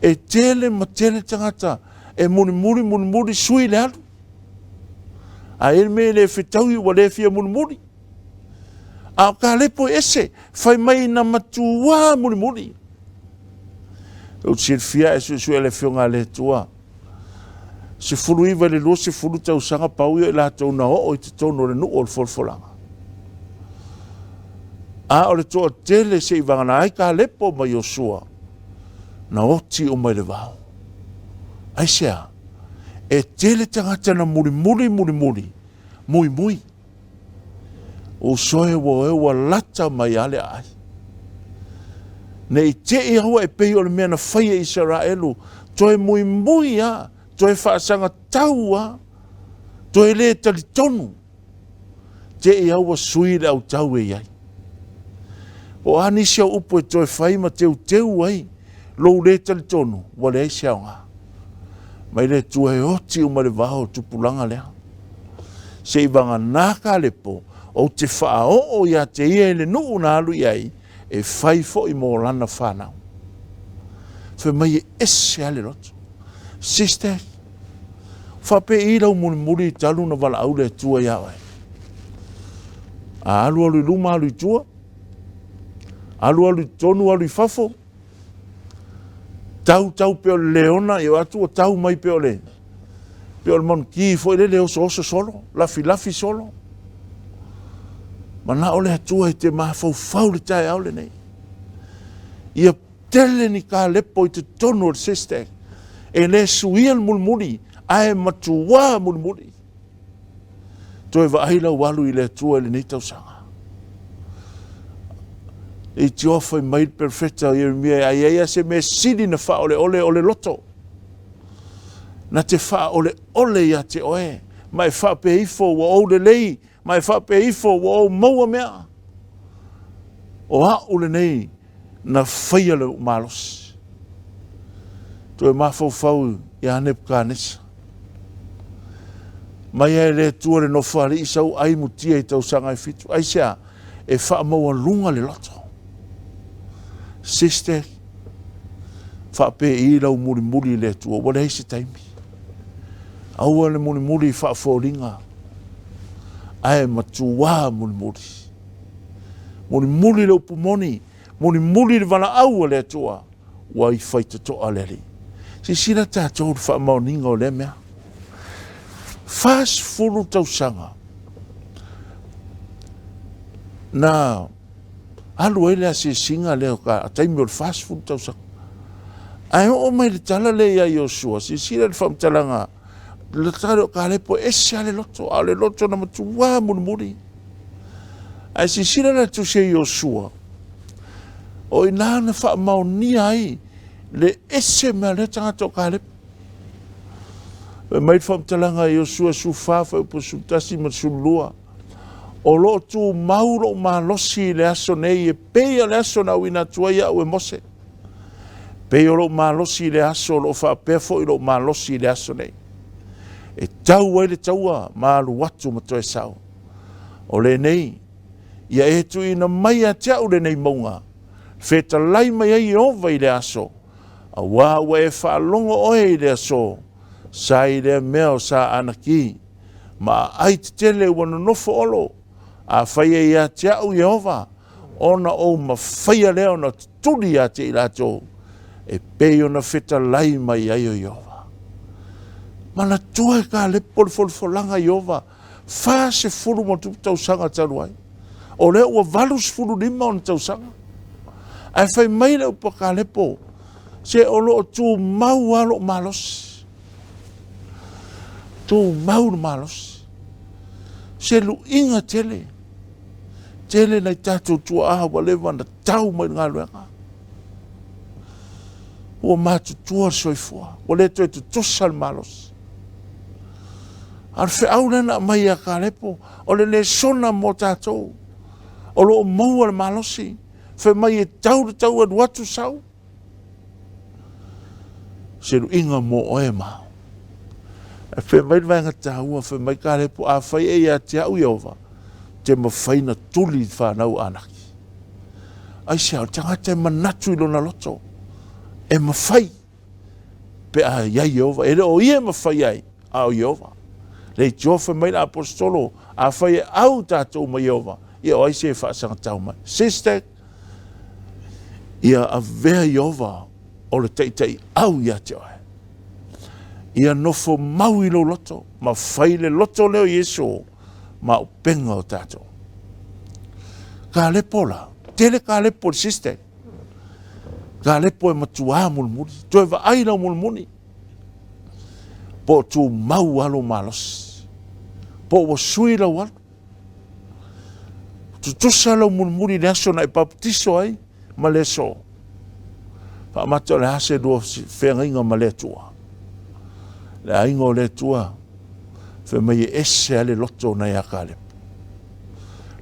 E tele ma tele tagata e mulimuli mulimuli sui le alu. A i ai le mea e le fetaui ua le fia mulimuli. A o Kalepo e ese, fai mai na matuā mulimuli. Ou te silafia e suesue e le Afioga a le Atua. 19 i le 20 tausaga pau ia i latou na oo i totonu o le nuu o le folafolaga. A o le toatele se i vagana ai Kalepo ma Iosua, na oti uma i le vao. Aisea? E tele tagata na mulimuli mulimuli, muimui. Usoe ua oe ua lata mai a le aai. Ne i te i aua e pei o le mea na fai e Isaraelu, toe muimui a, toe faasaga tau a, toe le talitonu, te i aua sui le autau e i ai. Po o a nisi au upu e toe fai ma teuteu ai lou le talitonu, ua leai se aoga. Mai le Atua e oti uma le vao o tupulaga lea. Se i vagana Kalepo, ou te faaoo ia te ia i le nuu na alu i ai, e fai foi mo lana fanau. Fai mai e ese lava le loto. Sister, faapei lau mulimuli talu na valaau le Atua ia oe. A alu alu i luma, alu i tua, alu alu i totonu, alu i fafo, tau tau pea o le leona, i o atu ua tau mai pea o le pea o le manuki foi lele oso oso solo, lafi lafi solo. Manao le Atua e te mafaufau le taeao lenei. Ia tele ni kalepo i totonu o le sister e le suia le mulimuli ae matuā mulimuli. Toe vaai lau alu i le Atua i lenei tausaga. I tioa fai mai le perofeta o Ieremia, a i ai lava se mea sili na faaoleole o le loto. Na te faaoleole ia te oe, ma e faapea ifo ua ou lelei, ma e faapea ifo ua ou maua mea. O a'u lenei na faia lou malosi. Toe mafaufau ia Nepukanesa. Mai ai le Atua le nofoalii sau ai mutia i tausaga e 7. Aisea? E faamaualuga le loto. Sister, faapei lau mulimuli i le Atua, ua leai se taimi. Aua le mulimuli i faafoliga, ae matuā mulimuli. Mulimuli le upu moni, mulimuli le valaau a le Atua, ua i faitotoa le Alii. Silasila tatou i le faamaoniga o lea mea. 40 tausaga na alu ai le asiasiga lea o ka taimi o le 40 tausaga. Ae oo mai le tala lea ia Iosua, silasila i le faamatalaga, le tala o Kalepo e ese lava le loto, a o le loto na matua mulimuli. Ae silasila la le tusi a Iosua, o i ina na faamaonia ai le ese mai o lea tagata o Kalepo. Fai mai le faamatalaga a Iosua 14 fuaiupu 11 ma le 12, O lo o tumau lou malosi i le aso nei e pei o le aso na auina atu ai au e Mose. Pei o lou malosi i le aso o lo o faapea foi lou malosi i le aso nei. E tau ai le taua ma alu atu ma toe sau. O lenei, ia e tuuina mai ia te au lenei mauga, fetalai mai ai Ieova i le aso, auā ua e faalogo oe i le aso, sa i lea mea o sa Anaki, ma aai tetele ua nonofo olo, afai e ia te au Ieova, ona ou mafaia lea ona tutuli ia te i latou, e pei ona fetalai mai ai o Ieova. Manatua e Kalepo le folafolaga a Ieova, 40 ma tupu tausaga talu ai. O lea ua 85 ona tausaga. Ae fai mai le upu a Kalepo, se o lo o tumau lava lou malosi. Tumau le malosi. Se luiga tele. Tele nai tatou tuaa ua leva ona tau mai le galuega. Ua matutua le soifua, ua le toe tutusa le malosi. A o le feau lea na aumai ia Kalepo, o le lesona mo tatou. O lo o maua le malosi, fai mai e tau le tau alu atu sau. Se luiga mo oe ma au. Ae fai mai le vaega taua, fai mai Kalepo, afai e ia te au Ieova, te mafai na tuli i fanau Anaki. Aisea, o le tagata e manatu i lona loto, e mafai pe a i ai Ieova. E le o ia e mafai ai, a o Ieova. Leitioa fai mai le aposetolo, afai e au tatou ma Ieova, ia o ai se e faasagatau mai. Sister, ia avea Ieova o le taitai au ia te oe. Ia nofo mau i lou loto, ma fai le loto lea o Iesu ma upega o tatou. Kalepo la, tele kalepo le sister. Kalepo e matuā mulimuli, toe vaai lau mulimuli. Po o tumau lava lou malosi. Po o ua sui lau alu. Tutusa lau mulimuli i le aso na e baptiso ai ma le aso. Faamata o le a se lua feagaiga ma le Atua. Le aiga o le Atua, fai mai e ese lava le loto na ia Kalepo.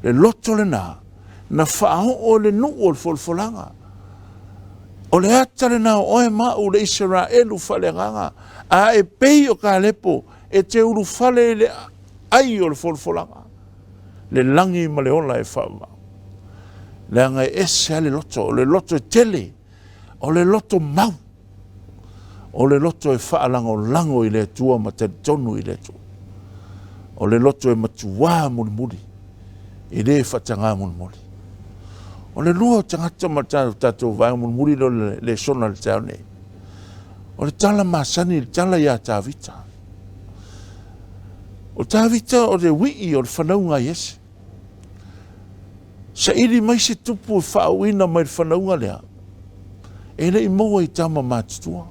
Le loto lena, na faaoo e le nuu o le folafolaga. O le ata lena o oe ma au le Isaraelu faaleagaga, a e pei o Kalepo e te ulufale i le ai o le folafolaga, le lagi ma le ola e faavavau. Leaga e ese lava le loto, o le loto e tele, o le loto mau, o le loto e faalagolago i le Atua ma talitonu i le Atua. O le loto e matuā mulimuli, e le faatagā mulimuli. O le lua o tagata ma le tatou vaega mulimuli lea o le lesona i le taeao nei, o le tala masani, le tala ia Tavita. O Tavita o le wii o le fanauga a Iese. Saili mai se tupu e faauuina mai le fanauga lea, e le i maua i tama matutua.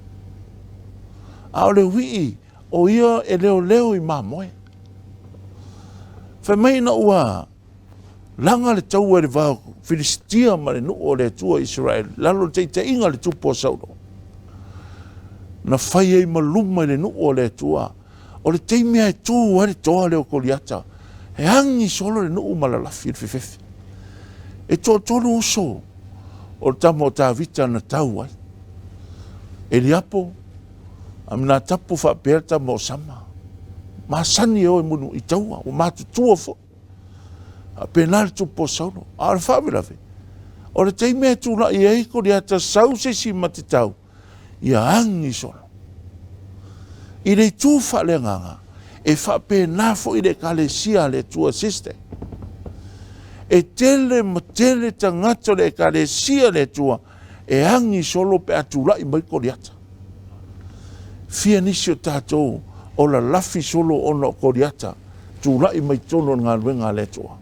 A o le wii, o ia e leoleo i mamoe. Fai mai ina ua laga le taua i le va o Filisitia ma le nuu o le Atua Isaraelu, lalo o le taitaiga a le tupu o Saulo, na fai ai ma luma i le nuu o le Atua. O le taimi lava e tu ai le toa lea o Koliata, e agi solo le nuu ma lalafi i le fefefe. E toatolu uso o le tama o Tavita na tau ai. Eliapo, Aminatapo faapea le tama o Sama. Masani e o e munu i taua, ua matutua foi. Faapena le tupu o Saulo. A o le faalavelave, o le taimi e tulai ai Koliata sau se isi ma te tau, ia agi solo. I le itu faaleagaga, e faapena foi le Ekalesia a le Atua sister. E tele ma tele tagata o le Ekalesia a le Atua e agi solo pe a tulai mai Koliata. Fia nisi o tatou O lalafi solo ona o Koliata tulai mai totonu o le galuega a le Atua.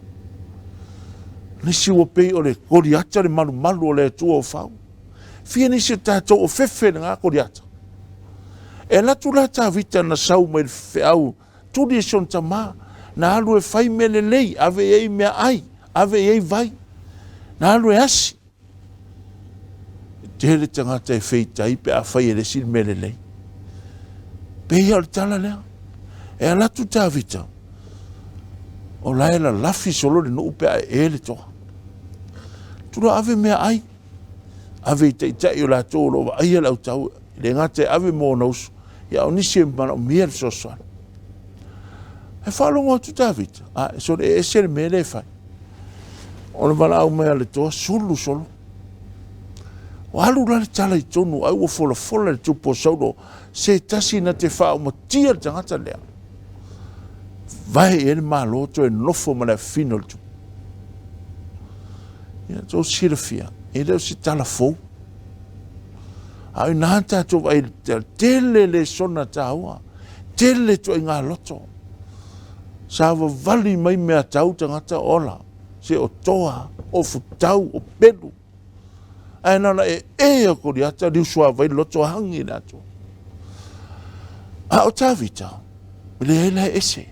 Nisi ua pei o le Koliata le malumalu o le Atua o fau. Fia nisi o tatou o fefe lena Koliata. E alu atu la Tavita na sau mai le feau tuli e si ona tamā, na alu e fai mea lelei, ave i ai meaai, ave i ai vai, na alu e asi. E tele tagata e feitai pe a fai e le isi le mea lelei. Pei o le tala lea. E alu atu Tavita, o la e lalafi solo le nuu pe a e e le toa. Tula ave meaai, ave i taitai o latou o lo o vaaia le autau, e le gata e ave mo ona uso, ia a o nisi e manaomia le fesoasoani. E faalogo atu Tavita, a e sole e ese le mea lea e fai. O le valaau mai a le toa, sulu solo. Ua alu la le tala i totonu, ai ua folafola le tupu o Saulo, se tasi na te faaumatia le tagata lea. Vae i ai le Malo toe nofo ma le afifina o le tupu. Ia, tou silafia, e le o se tala fou. A o ina tatou vaai i le tele lesona taua, tele ituaiga loto. Sa vavali mai mea tau tagata ola, se o toa, o futau, o pelu. Ae na ona e e o Koliata liusuavai le loto hagi le atoa. A o Tavita, leai la e ese.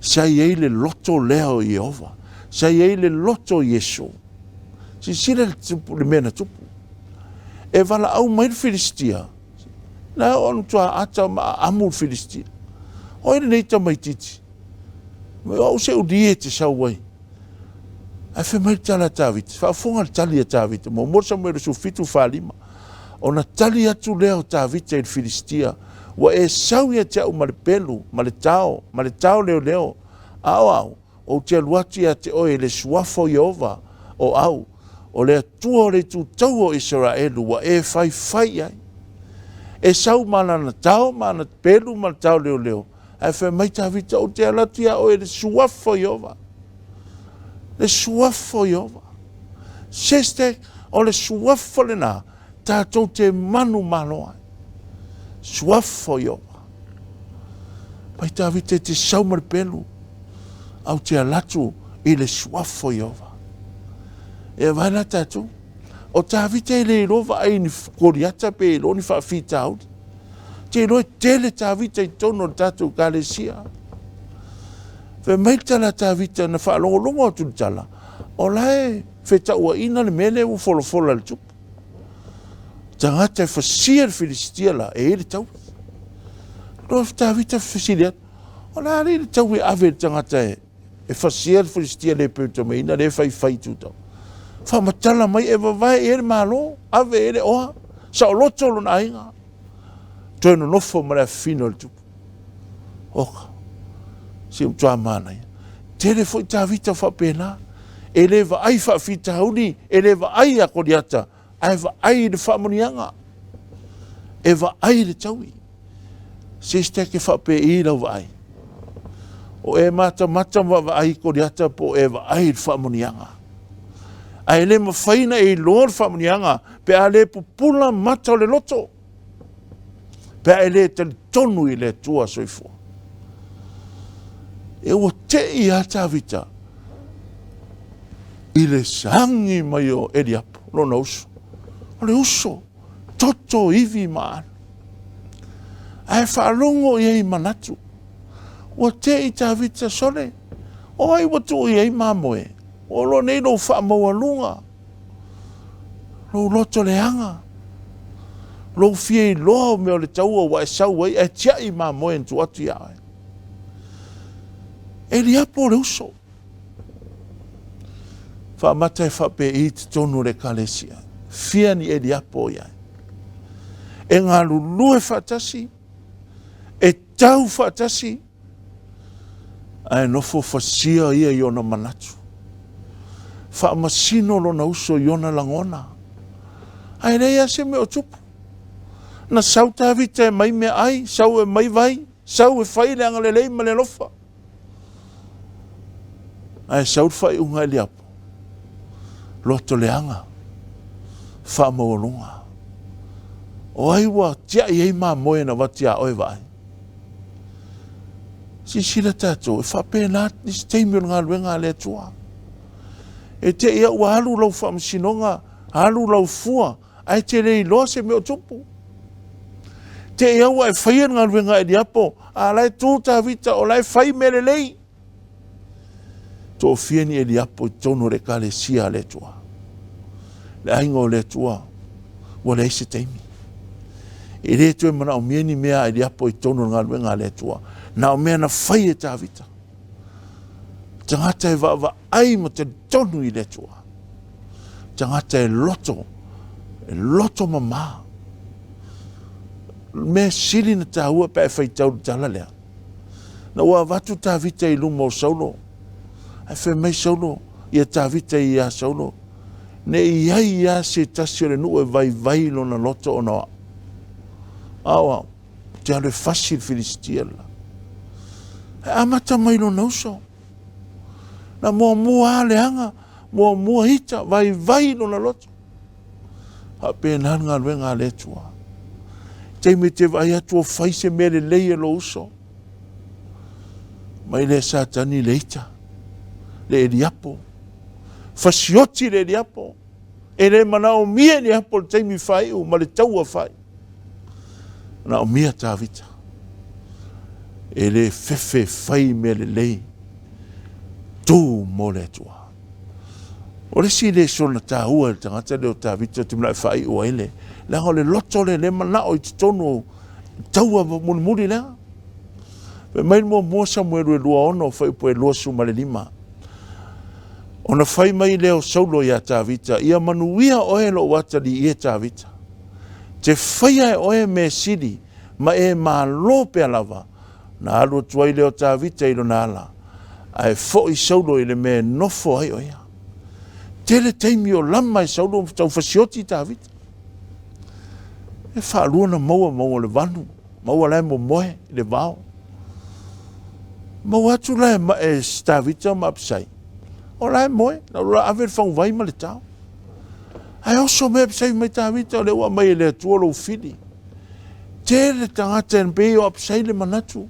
Sa i ai le loto lea o Ieova. Sa i ai le loto o Iesu. Silasila le, tupu, le mea na tupu. E valaau mai le Filistia, na o ona matua ata ma aamu le Filistia. O ai lenei tamaititi? O au se ulie te sau ai. Ae fai mai le tala a Tavita, faafofoga le tali a Tavita, muamua Samuele 17, 45. Ona tali atu lea o Tavita i le Filistia, ua e sau ia te au ma le pelu, ma le tao, ma le tao leoleo, a o au, ou te alu atu ia te oe i le suafa o Ieova, o au, o le Atua o le itu taua o Isaraelu, ua e faifai i ai. E sau ma lana tao, ma ana pelu, ma le tao leoleo, ae fai mai Tavita, ou te alu atu iā oe i le suafa o Ieova. Le suafa o Ieova. Sister, o le suafa lenā, tatou te manumalo ai. Suafa o Ieova. Mai Tavita e te sau ma le pelu, a ou te alu atu i le suafa o Ieova. E vaai la tatou. O Tavita e le iloa vaai ni Koliata pe iloa ni faafitauli. Te iloa e tele Tavita i totonu o le tatou ekalesia. Fai mai le tala a Tavita na faalogologo atu le tala, o la e fetauaina le mea lea ua folafola e le tupu. Tagata e fasia le Filisitia la, e i ai le taui. Loa Tavita fesili atu, o le a alii le taui e ave i le tagata e e fasia le Filistia le peutamaina le faifai tutau. Faamatala mai e vavae i ai le Malo, ave i ai le oa, saoloto lona aiga, toe nonofo ma le afifina o le tupu. Oka, se matua manaia. Tele foi Tavita faapena, e le vaai faafitauli, e le vaai a Koliata, ae vaai i le faamanuiaga, e vaai i le taui. Sister ke faapei lau vaai. O e matamata ma vaavaai i Koliata po o e vaai i le faamanuiaga. Ae le mafai ona e iloa le faamanuiaga pe a le pupula mata o le loto, pe a e le talitonu i le Atua soifua. E ua tei lava Tavita i le sagi mai o Eliapo, lona uso. O le uso, toto ivi ma aano. Ae faalogo i ai manatu. Ua tei Tavita sole, o ai ua tuu i ai mamoe? Ua loa nei lou faamaualuga, lou loto leaga, lou fia iloa o mea o le taua ua e sau ai ae tiai mamoe na tuu atu ia oe. Eliapo le uso. Faamata e faapei i totonu o le ekalesia. Fia ni Eliapo i ai. E galulue faatasi, e tau faatasi, ae nofo fasia ia i ona manatu. Faamasino lona uso i ona lagona. Ae leai lava se mea o tupu. Na sau Tavita e mai meaai, sau e mai vai, sau e fai le agalelei ma le alofa. Ae sau le faaiuga Eliapo, loto leaga, faamaualuga. O ai ua tiai ai mamoe na avatu ia oe vaai? Silasila tatou, e faapena nisi taimi o le galuega a le Atua. E te i ua alu lau faamasinoga, alu lau fua, ae te le iloa se mea o tupu. Te i ua e faia le galuega a Eliapo, a la e tu Tavita o la e fai mea lelei. Toafia ni Eliapo i totonu o le Ekalesia a le Atua. Le aiga o le Atua, ua leai se taimi. E le toe manaomia ni mea a Eliapo i totonu o le galuega a le Atua. Na o mea na fai e Tavita. Tagata e vaavaai ma talitonu i le Atua. Tagata e loto, e loto mamā. Mea sili na taua pe a e faitau le tala lea. Na ua avatu Tavita i luma o Saulo, ae fai mai Saulo ia Tavita iā Saulo, Ne i i ai ia se tasi o le nuu e vaivai lona loto ona o au. A o au, ou te alu e fasi le Filisitia le la. Ae amata mai lona uso. Na muamua lava leaga, muamua ita, vaivai lona loto. Faapena le galuega a le Atua. Taimi e te vaai atu o fai se mea lelei e lou uso, mai lea Satani le ita, le Eliapo, fasioti le Eliapo, e le manaomia Eliapo le taimi faaiu ma le taua faaiu. Manaomia Tavita. E le fefe fai mea lelei, tu mo le Atua. O le isi lesona taua i le tagata lea o Tavita ou te manao e faaiu ai le, leaga o le loto lea lea manao i totonu o taua mulimuli lea. Fai mai le muamua Samuelu e 26 fuaiupu e 25. Ona fai mai lea o Saulo iā Tavita, Ia manuia oe lou atalii e Tavita. Te faia e oe mea sili ma e malo pea lava. Ona alu atu ai lea o Tavita i lona ala, ae foi Saulo i le mea e nofo ai o ia. Tele taimi o lama e Saulo ma tau fasioti Tavita. E faalua na maua maua le vanu, maua la e momoe i le vao. Maua atu la e, e Tavita ma Apisai, o la e moe, na la ave le faguvai ma le tao. Ae oso mai Apisai mai Tavita, o lea ua aumai e le Atua lou fili. Tele tagata e pei o Apisai le manatu.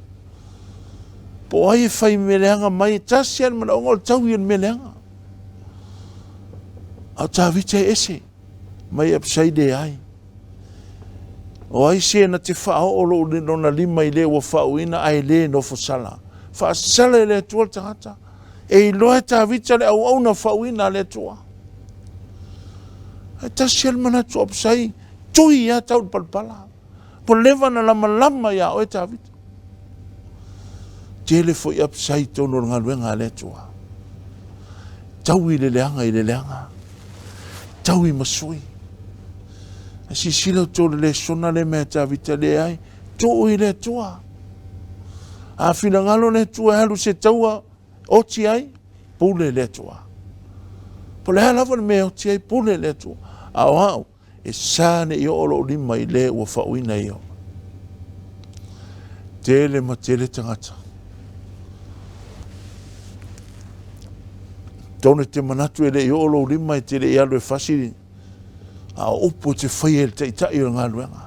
Po o ai e fai mea leaga mai, e tasi lava le manaoga o le taui o le mea leaga. A o Tavita e ese mai Apisai leai. O ai se na te faaoo lou lona lima i le ua faauuina ae le nofo sala. Faasala e le Atua le tagata. E iloa e Tavita le auauna faauuina a le Atua. Ae tasi lava le manatu o Apisai, tui ia tau le palapala. Ua leva na lamalama iā oe Tavita. Tele foi Apisai i totonu o le galuega a le Atua. Taui le leaga i le leaga. Taui ma sui. Ae silasila outou i le lesona lea mai a Tavita, leai, tuu i le Atua. A finagalo le Atua e alu se taua, oti ai, pule le Atua. Po o le a lava le mea e oti ai, pule le Atua. A o au, E sa ne i oo lou lima i le ua faauuina e Ieova. Tele ma tele tagata. Tonu e te manatu e le i oo lou lima e te le i alu e fasi, a o upu e te faia i le taitai o le galuega.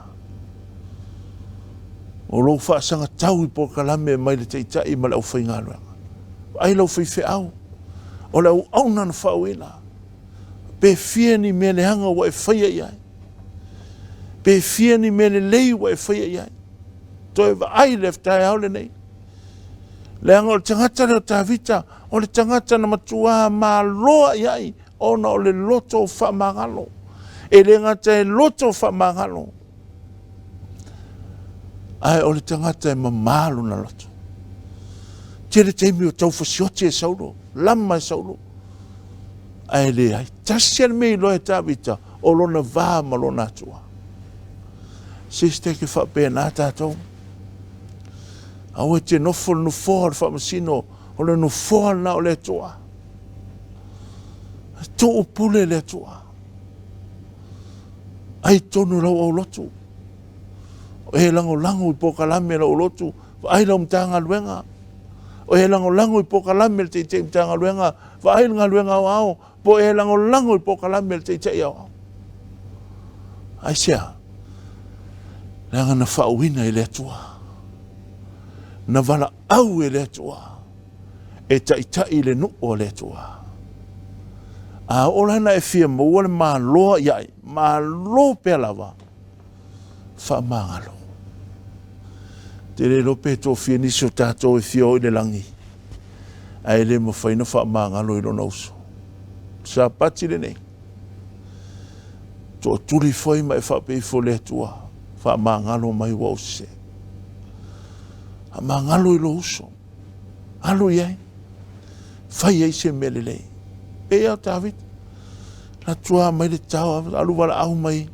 O lou faasagatau i polokalame mai le taitai ma le aufaigaluega. Vaai lau faifeau, o le auauna na faauuina. Pe fia ni mea leaga ua e faia i ai. Pe fia ni mea lelei ua e faia i ai. Toe vaai le taeao lenei. Leaga o le tagata lea o Tavita, o le tagata na matuā maloa i ai ona o le loto faamagalo. E le gata e loto faamagalo, ae o le tagata e mamā lona loto. Tele taimi o tau fasioti e Saulo, lama e Saulo. Ae leai, tasi lava le mea iloa e Tavita, o lona va ma lona Atua. Sister, ke faapena tatou. Aua e te nofo le nofoa o le faamasino, o le nofoa lena o le Atua. Tuu pule le Atua. Ai tonu lau aulotu. O e lagolago i polokalame lau aulotu, vaai lau Matagaluega. O e lagolago i polokalame le Taitai Matagaluega, vaai le galuega aoao, po o e lagolago i polokalame le Taitai aoao. Aisea? Leaga na faauuina e le Atua. Na valaau e le Atua e taitai le nuu o le Atua. A oo la ina e fia maua le maloa ia ai, malo pea lava, faamagalo. Te le iloa pe tofia nisi o tatou e fia o i le lagi, ae le mafai na faamagalo i lona uso. Sapati lenei, toatuli foi ma e faapea ifo le Atua, faamagalo mai ua ou sese. Faamagalo i lou uso, alu i ai, fai ai se mea lelei. Pei lava o Tavita, la tua mai le tao, alu valaau mai,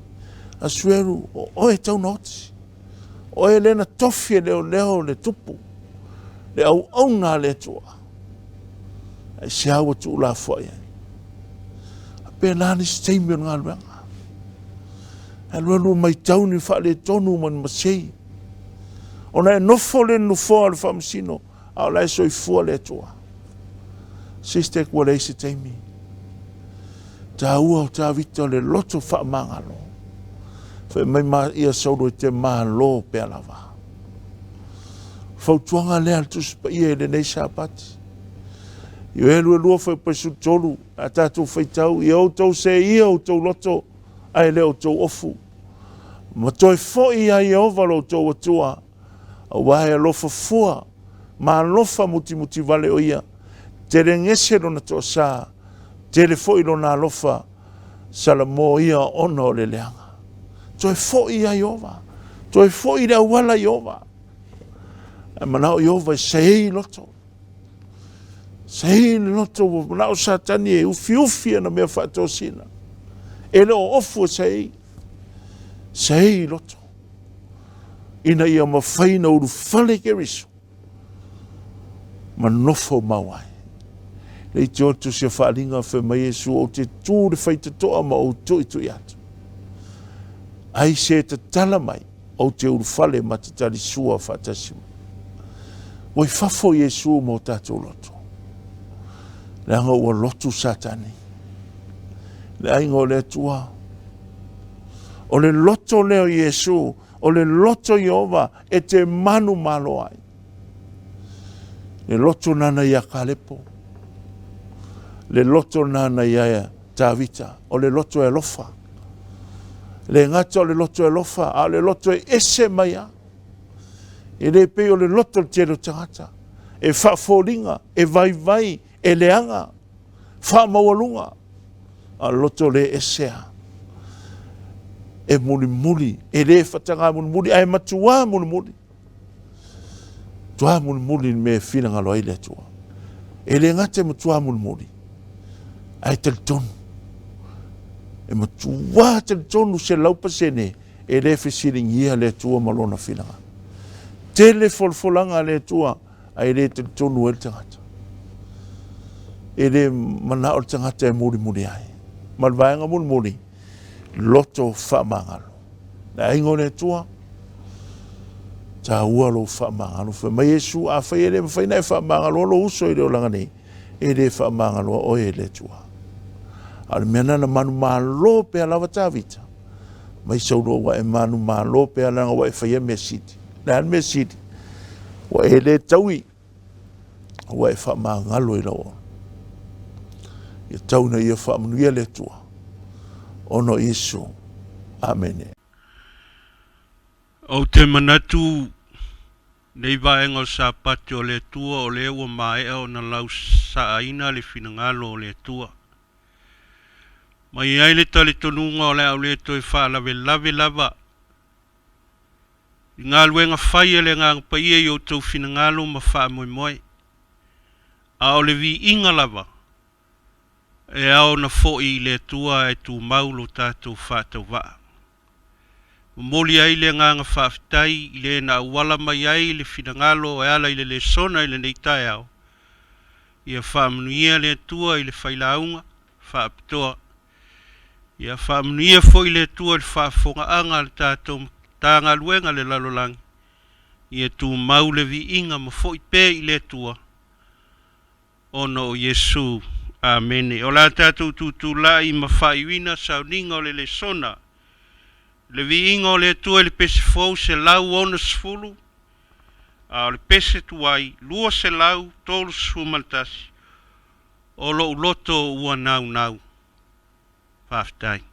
Asueru, o oe e tau na oti. O oe lea na tofi e leoleo le tupu, le auauna a le Atua. Aisea ua tuulafoai ai? A pēlā nisi taimi o le galuega. Alualu matau ni faaletonu ma ni masei. Ona e nofo le nofoa o le faamasino, a o la e soifua le Atua. Sister, ua leai se taimi. Taua o Tavita o le loto faamagalo. Fai mai ma ia Saulo e te malo pea lava. Fautuaga lea a le Tusi Paia i lenei Sapati. Ioe 22 fuaiupu 13, a tatou faitau, ia outou seia outou loto, ae le outou ofu. Ma toe foi ia Ieova lo outou Atua, aua e alofa fua ma alofa mutimuti vale o ia, telegese lona toasā, tele foi lona alofa, Salamo ia ona o le leaga. Toe foi ia Ieova, toe foi i le auala Ieova. Ae manao Ieova e seei loto. Seei le loto, ua manao Satani e ufiufi ana mea faatosina. E le o ofu e seei. Seei loto. Ina ia mafai na ulufale Keriso ma nofo mau ai. Le iti o tusi o faaaliga fai mai Iesu, ou te tu le faitotoa ma ou tuitui atu. Ai se tatala mai, ou te ulufale ma te talisua faatasi mai. Ua i fafo Iesu ma o tatou loto. Leaga ua lotu Satani. Le aiga o le Atua. O le loto lea o Iesu, o le loto Ieova e te manumalo ai. Le loto nana iā Kalepo, le loto nana iā Tavita, o le loto e alofa. Le gata o le loto e alofa, a o le loto e ese mai a. E le pei o le loto o le tele o tagata, e faafoliga, e vaivai, e leaga, faamaualuga, a o le loto le ese a. E mulimuli, e le fatagā mulimuli, ae matuā mulimuli. Matua mulimuli i le mea e finagalo ai le Atua. E le gata e matua mulimuli, ae talitonu. E matua talitonu 100% e le fesiligia le Atua ma lona finagalo. Tele folafolaga a le Atua, ae le talitonu ai le tagata. E le manao le tagata e mulimuli ai. Ma le vaega mulimuli, loto faamagalo. Le aiga o le Atua, taua lou faamagalo. Fai mai Iesu, afai e le mafai na e faamagaloa lou uso i le olaga nei, e le faamagaloa oe e le Atua. A o le mea lena na manumalo pea lava Tavita, mai Saulo ua e manumalo pea leaga ua e faia mea sili. Le a le mea sili? Ua e le taui, ua e faamagalo i lau ola. Ia tau ina ia faamanuia le Atua ona o Iesu. Amene. Ou te manatu nei vaega o Sapati o le Atua o lea ua maea ona lausaaina le finagalo o le Atua. Ma i ai le talitonuga o le a ou le toe faalavelave lava i galuega fai a le Agaga Paia i outou finagalo ma faamoemoe, a o le viiga lava e ao ona foi i le Atua ae tumau lo tatou faatauvaa. Momoli ai le agaga faafetai i le na auala mai ai le finagalo e ala i le lesona i lenei taeao, ia faamanuia le Atua i le failauga faapitoa. Ia faamanuia foi le Atua i le faafofogaaga a le tatou Matagaluega le lalolagi, ia tumau le viiga ma foi pea i le Atua ona o Iesu. Amene. O le a tatou tutulai ma faaiuina sauniga o le lesona, le viiga o le Atua i le pese fou 160. A o le pese tuai 231, O lou loto ua naunau. Faafetai.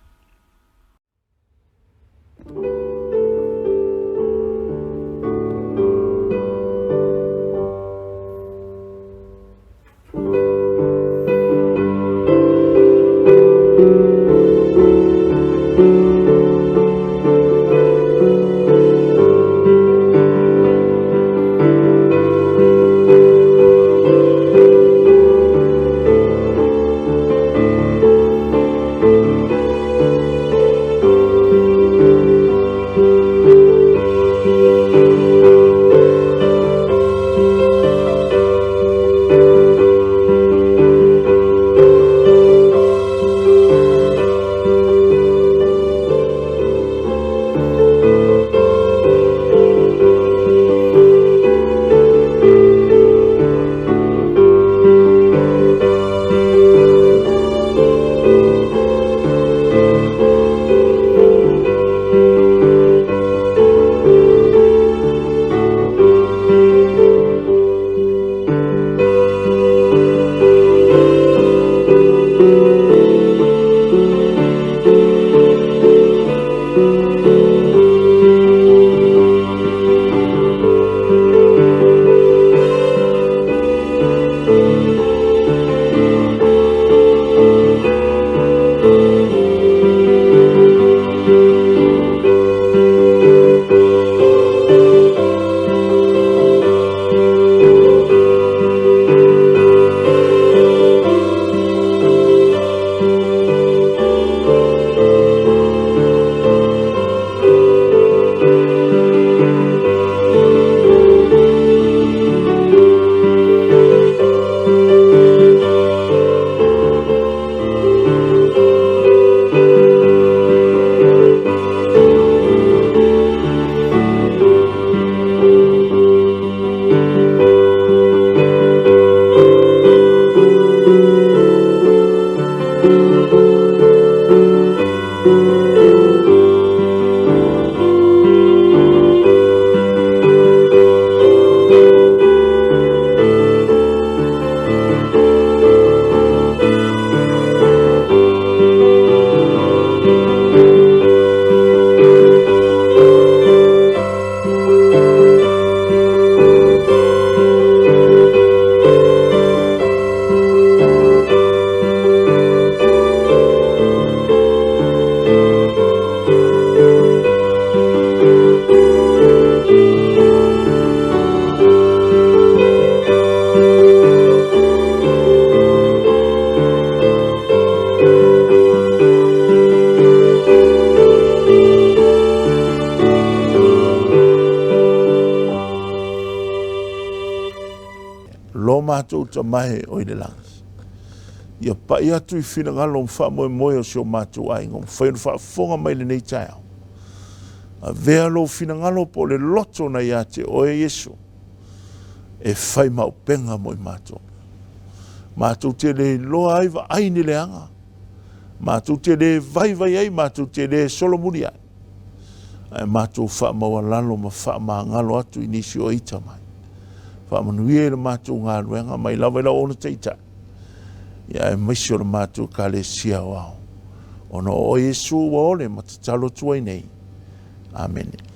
Lo matou tamae o i le lagi, ia pai atu i finagalo ma faamoemoe o si o matou aiga ua mafai ona faafofoga mai i lenei taeao. Avea lou finagalo po o le loto na ia te oe Iesu e fai ma upega mo i matou. Matou te le iloa ai vaai ni leaga, matou te le vaivai ai, matou te le solomuli ai, ae matou faamaualalo ma faamagalo atu i nisi o ita mai. Faamanuia i le matou galuega mai lava i lau ona taitai, ia aemaise o le matou Ekalesia aoao, ona o oe Iesu ua ole ma tatalo atu ai nei. Amene.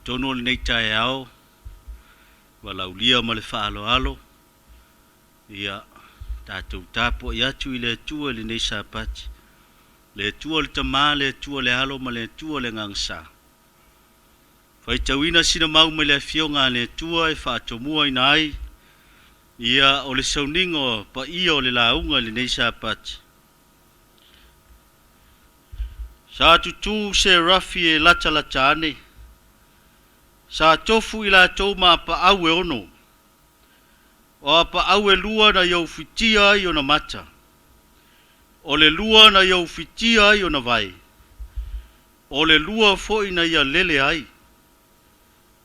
Totonu o lenei taeao, valaaulia ma le faaaloalo, ia tatou tapuai atu i le Atua i lenei Sapati, le Atua le Tama, le Atua le Alo ma le Atua le Agaga Sa. Faitauina sina mau mai le Afioga a le Atua e faatomuaina ai ia o le sauniga o paia o le lauga i lenei Sapati. Sa tutū serafi e latalata ane, sa tofu i latou ma apaau e ono, o apaau e lua na ia ufitia ai ona mata, o le lua na ia ufitia ai ona vae, o le lua foi na ia lele ai.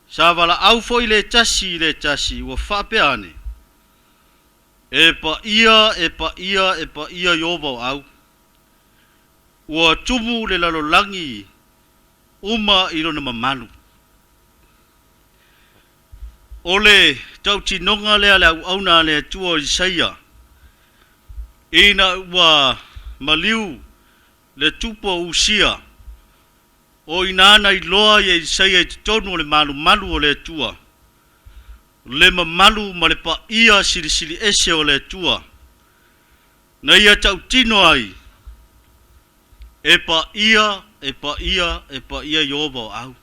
Sa valaau foi le tasi i le tasi, ua faapea ane, E paia, e paia, e paia Ieova o au, ua tumu le lalolagi uma i lona mamalu. O le tautinoga lea a le auauna a le Atua o Isaia, ina ua maliu le tupu o Usia, o i ina na iloa ai e Isaia i totonu o le malumalu o le Atua, le mamalu ma le paia silisili ese o le Atua, na ia tautino ai, E paia, e paia, e paia Ieova o au.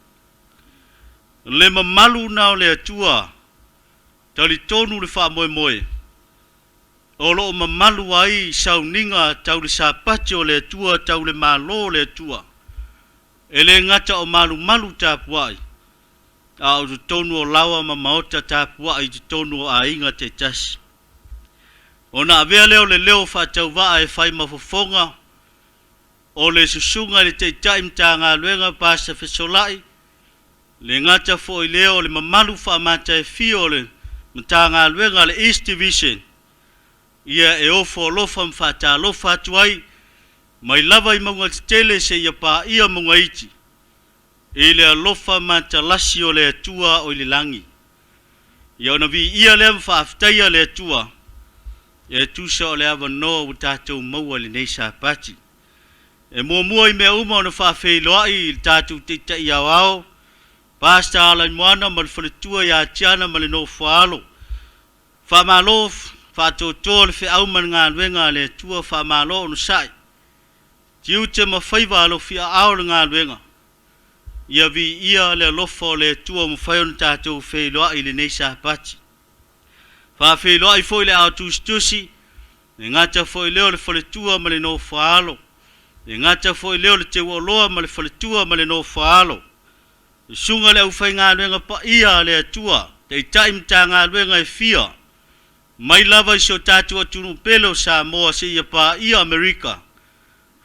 Le mamalu na o le Atua, talitonu le faamoemoe, o lo o mamalu ai sauniga tau le Sapati o le Atua tau le Malo o le Atua, e le gata o malumalu tapuai, a o totonu o laoa ma maota tapuai i totonu o aiga taitasi. Ona avea lea o le leo faatauvaa e fai ma fofoga o le Susuga i le Taitai Matagaluega Pastor Fesolai, le gata foi lea o le mamalu faamataefia o le Matagaluega a le East Division, ia e ofo alofa ma faatalofa atu ai mai lava i mauga tetele seia paia mauga iti, i le alofa matalasi o le Atua o i le lagi. Ia ona viia lea ma faafetaia le Atua e tusa o le avanoa ua tatou maua i lenei Sapati. E muamua i mea uma ona faafeiloai i le tatou Taitai Aoao, Pastor Alaimoana ma le faletua ia Tiana ma le Nofoaalo. Faamalo faatoatoa le feau ma le galuega a le Atua, faamalo onosai. Tiute ma faiva alofi aao le galuega. Ia viia le alofa o le Atua ua mafai ona tatou feiloai i lenei Sapati. Faafeiloai foi le ao tusitusi, le gata foi lea o le faletua ma le nofoaalo, le gata foi lea o le teuoloa ma le faletua ma le nofoaalo, susuga le aufaigaluega paia a le Atua, Taitai Matagaluega e fia, mai lava i si o tatou atunuu pele o Samoa seia paia Amerika,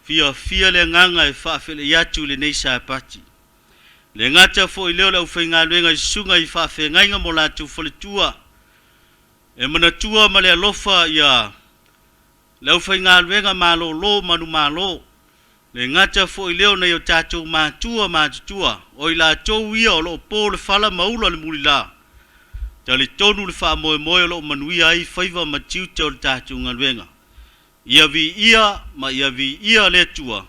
fiafia le agaga e faafelei atu i lenei Sapati. Le gata foi lea o le aufaigaluega i susuga i faafeagaiga ma o latou faletua, e manatua ma le alofa ia le aufaigaluega malolo manumalo, le gata foi lea o nai o tatou matua matutua, o i latou ia o lo o po le fala ma ula le mulila, talitonu le faamoemoe o lo o manuia ai faiva ma tiute o le tatou galuega. Ia viia ma ia viia le Atua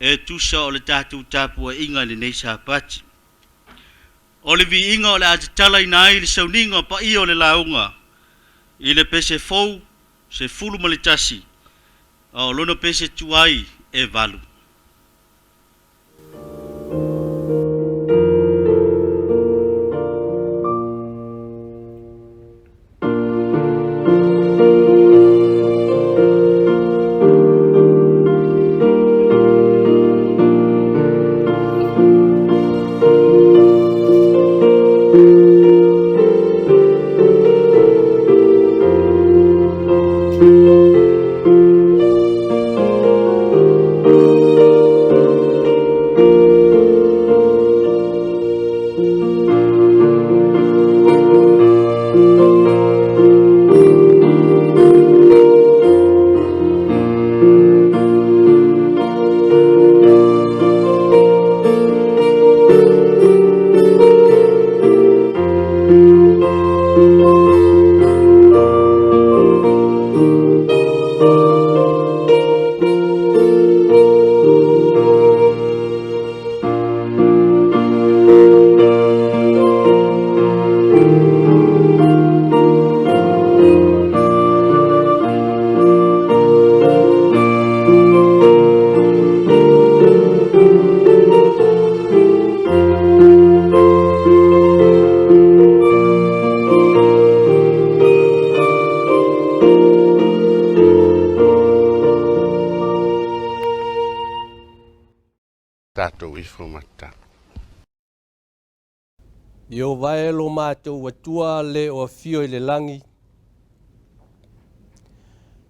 e tusa o le tatou tapuaiga i lenei Sapati. O le viiga o le a tatalaina ai le sauniga paia o le lauga i le pese fou 11, a o lona pese tuai e 8. Tatou ifo ma tatalo. Ieova e lo matou Atua le o afio i le lagi,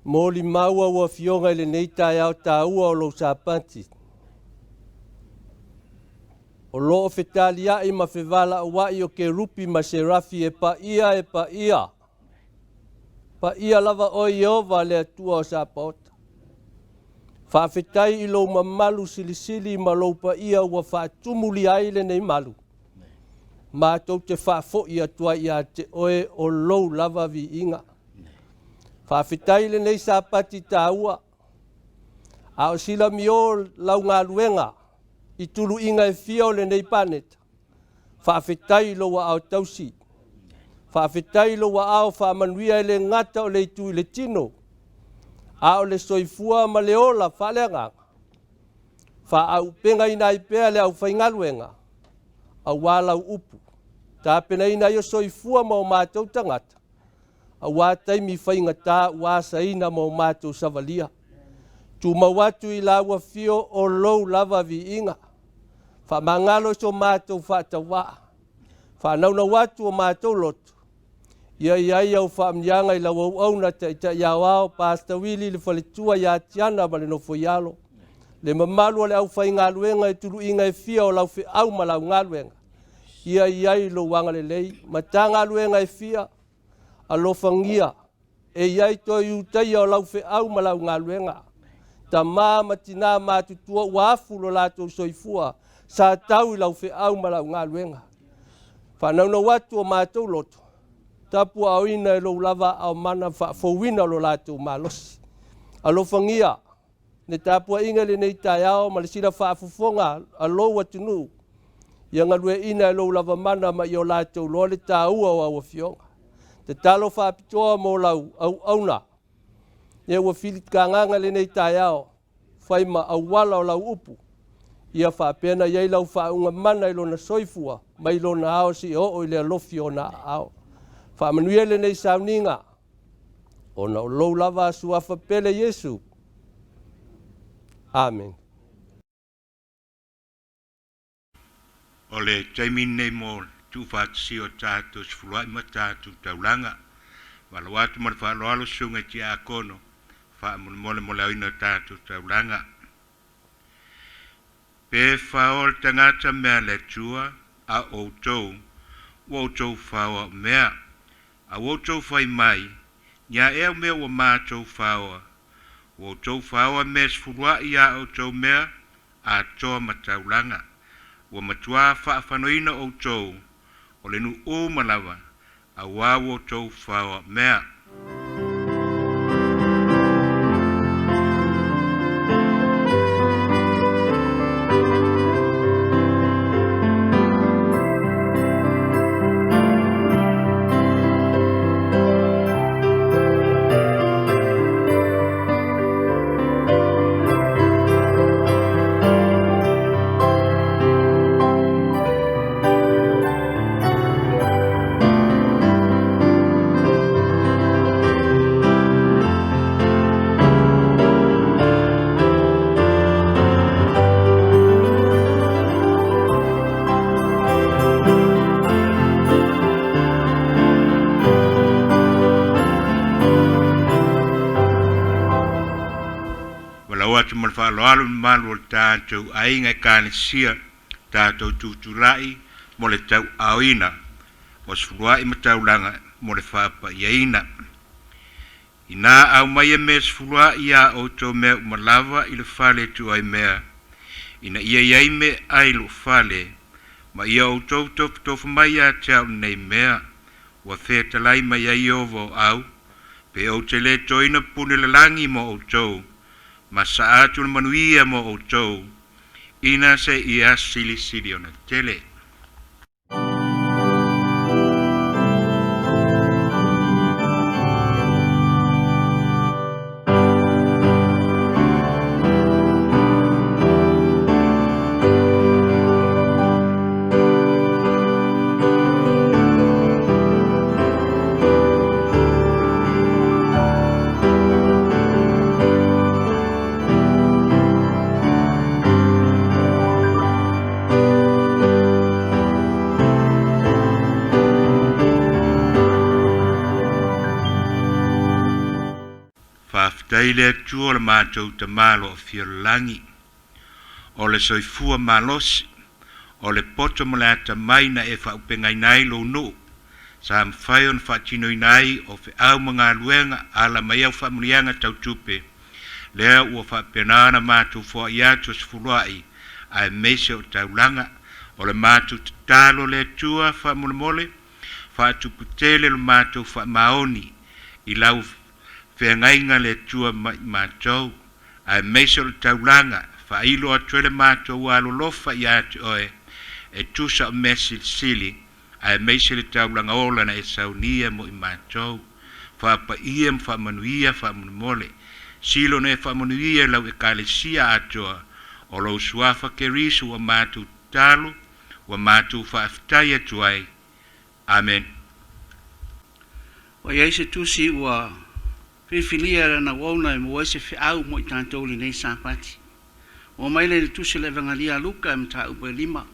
molimau au afioga i lenei taeao taua o lou Sapati, o lo o fetaliai ma fevalauai o kerupi ma serafi e paia e paia, paia lava oe Ieova le Atua o Sapaota. Faafetai i lou mamalu silisili ma lou paia ua faatumulia ai lenei malu. Matou te faafoi atu ai ia te oe o lou lava viiga. Faafetai i lenei Sapati taua, a o silamio lau galuega i tuluiga e fia o lenei paneta. Faafetai i lou aao tausi. Faafetai i lou aao faamanuia e le gata o le itu i le tino, a o le soifua ma le ola faaleagaga. Faaauupegaina ai pea le aufaigaluega, aua lau upu, tapenaina ai o soifua ma o matou tagata, aua taimi faigata ua asaina ma o matou savalia. Tumau atu i lau afio o lou lava viiga. Faamagalo i so matou faatauvaa. Faanaunau atu o matou loto. Ia i ai au faamanuiaga i lau auauna Taitai Aoao Pastor Willie le faletua ia Tiana ma le nofoialo. Le mamalu o le aufaigaluega i tuluiga e fia o lau feau ma lau galuega. Ia i ai lou agalelei, Matagaluega e fia, alofagia e i ai toe Iutaia o lau feau ma lau galuega. Tama ma tinā matutua ua afu lo latou soifua sa tau i lau feau ma lau galuega. Faanaunau atu o matou loto, tapuaaoina e lou lava aao mana faafouina lo latou malosi. Alofagia le tapuaiga i lenei taeao ma le sila faafofoga a lou atunuu, ia galueaiina e lou lava mana ma ia o latou loa le taua o au afioga. Tatalo faapitoa mo lau auauna, ia ua filikagaga i lenei taeao, fai ma auala o lau upu, ia faapea ona i ai lau faauuga mana i lona soifua mai lona ao seia oo i le alofi o ona aao. Faamanuia lenei sauniga, ona o lou lava suafa pele Iesu. Amen. O le taimi lenei mo le tuufaatasia o tatou sefuluai ma tatou taulaga. Valaau atu ma le faaaloalo Susuga i Tiakono faamolemole mo le aoina o tatou taulaga. Pe faoa le tagata mea a le Atua, a o outou, ua outou faoa o mea. A ua outou fai mai, Ni a ea mea ua matou faoa? Ua outou faoa mea sefuluai a outou mea atoa ma taulaga. Ua matuā faafanoina outou o le nuu uma lava, auā ua outou faoa mea. Valaau atu ma le faaaloalo i le mamalu o le tatou aiga Ekalesia, tatou tutulai mo le tauaaoina o sefuluai ma taulaga mo le faapaiaina. Inā aumaia mea sefuluai iā outou mea uma lava i le fale e tuu ai mea, ina ia i ai meaai i lou fale, ma ia outou tofutofu mai ia te au lenei mea, ua fetalai mai ai Ieova o au, pe ou te le toina pune lalagi mo outou, ma saa atu le manuia mo outou, ina se ia silisili ona tele. Faafetai i le Atua o le matou Tama o lo o afio i le lagi, o le soifua malosi, o le poto ma le atamai na e faaaupegaina ai lou nuu, sa mafai ona faatinoina ai o feau ma galuega ala mai au faamanuiaga tau tupe, lea ua faapena ona matou foai atu o sefuluai aemaise o taulaga. O le matou tatalo le Atua faamolemole, faatuputele lo matou faamaoni i lau feagaiga le Atua ma i matou, aemaise o le taulaga, faailo atu ai le matou alolofa ia te oe, e tusa o mea silisili, aemaise le taulaga ola na e saunia mo i matou. Faapaia ma faamanuia faamolemole. Sili ona e faamanuia i lau Ekalesia atoa, o lou Suafa Keriso ua matou tatalo, ua matou faafetai atu ai. Amene. Ua i ai se tusi ua filifilia e lana auauna e maua ai se feau mo i tatou i lenei Sapati. Ua oo mai lea i le tusi o le Evangalia a Luka i mataupu e lima.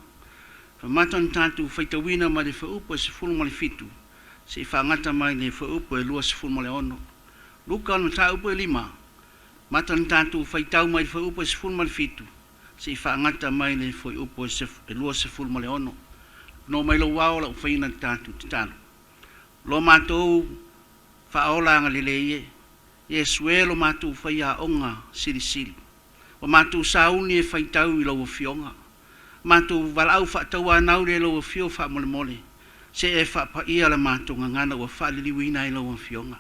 Famata ona tatou faitauina mai le fuaiupu e 17 seia faagata mai le fuaiupu e 26. Luka o le mataupu e lima, mata ona tatou faitau mai le fuaiupu e 17 seia faagata mai le fuaiupu e 26. No mai lou ao lau faina le tatou tatalo. Lo matou faaola agalelei e, Iesu e lo matou faiaoga silisili. Ua matou sauni e faitau i lau Afioga. Matou valaau faatauanau lea i lau Afio faamolemole, se e faapaia la matou gagana ua faaliliuina ai lau Afioga.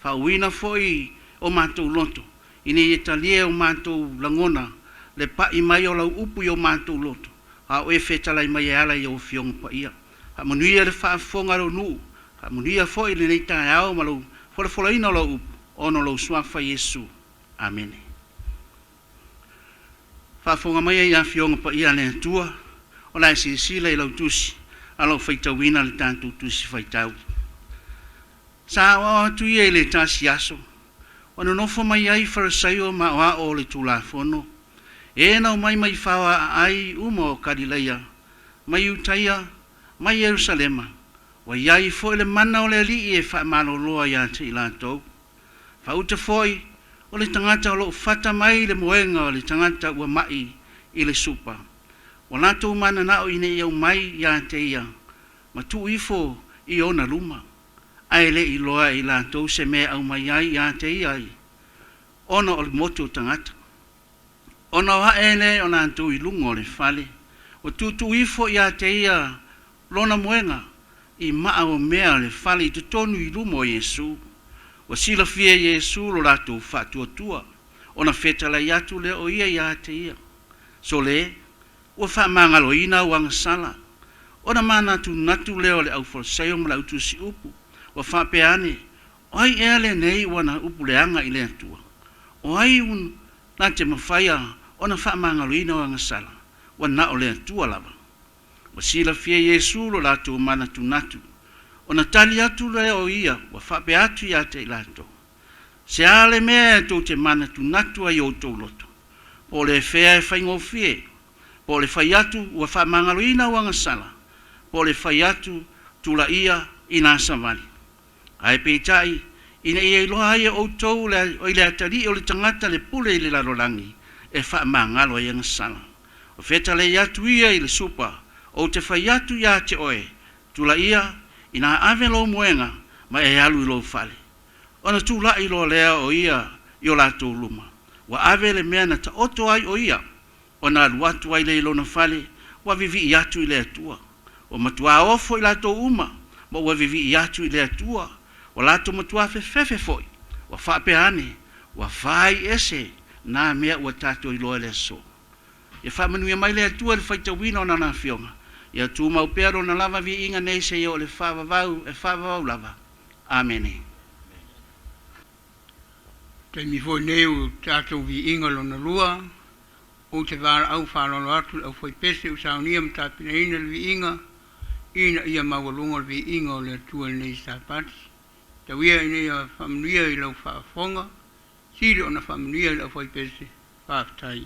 Faauuina foi o matou loto, ina ia talia e o matou lagona le pai mai o lau upu i o matou loto, a o e fetalai mai e ala i au Afioga paia. Faamanuia le faafofoga a lou nuu, faamanuia foi lenei taeao ma lou folafolaina o lau upu, ona o lou Suafa Iesu. Amene. Faafofoga maia i Afioga paia a le Atua, o le a e silasila i lau tusi a o lo o faitauina le tatou tusi faitau. Sa aoao atu ia i le tasi aso, ua nonofo mai ai Farisaio ma aoao o le Tulafono, e na omai mai faoa aai uma o Kalilaia, mai Iutaia, mai Ierusalema, ua i ai foi le mana o le Alii e faamaloloa ia te i latou. Faauta foi o le tagata o lo o fata mai le moega o le tagata ua ma'i i le supa. Ua latou mananao ina ia aumai ia te ia ma tuu ifo i ona luma, ae le i iloa e i latou se mea e aumai ai ia te ia ona o le motu o tagata. Ona o ae lea o latou i luga o le fale, ua tuutuu ifo ia te ia lona moega i maa o mea o le fale i totonu i luma o Iesu. Ua silafia e Iesu lo latou faatuatua, ona fetalai atu lea o ia ia te ia, Sole, ua faamagaloina au agasala. Ona manatunatu lea o le aufalesaio ma le autusiupu, ua faapea ane, O ai ea lenei ua na upu leaga i le Atua? O ai na te mafaia ona faamagaloina o agasala? Ua na o le Atua lava. Ua silafia e Iesu lo latou manatunatu, ona tali atu lea o ia ua faapea atu ia te i latou, Se a le mea e tou te manatunatu ai i outou loto? Po o le fea e faigofie, po o le fai atu ua faamagaloina au agasala, po o le fai atu tulaia i nā savali. Ae peitai, ina ia iloa ai e outou le, i le atalii o le tagata le pule i le lalolagi e faamagalo ai agasala. O fetalai atu ia i le supa, ou te fai atu ia te oe, tulaia, ina ave lou moega ma e alu i lou fale. Ona tulai loa lea o ia i o latou luma, ua ave le mea na taoto ai o ia, ona alu atu ai lea i lona fale, ua vivii atu i le Atua. Ua matuā ofo i latou uma, ma ua vivii atu i le Atua, ua latou matuā fefefe foi, ua faapea ane, ua fai ese nā mea ua tatou iloa i le aso. Ia faamanuia mai le Atua i le faitauina o Lana Afioga. Ia tumau pea Lona lava viiga nei seia oo i le faavavau e faavavau lava. Amene. Taimi foi nei o tatou viiga lona lua, ou te valaau faaaloalo atu i le aufaipese ua saunia ma tapenaina le viiga, ina ia maualuga le viiga o le Atua i lenei Sapati. Tau ia ina ia faamanuia i lau faafofoga, sili ona faamanuia i le aufaipese. Faafetai.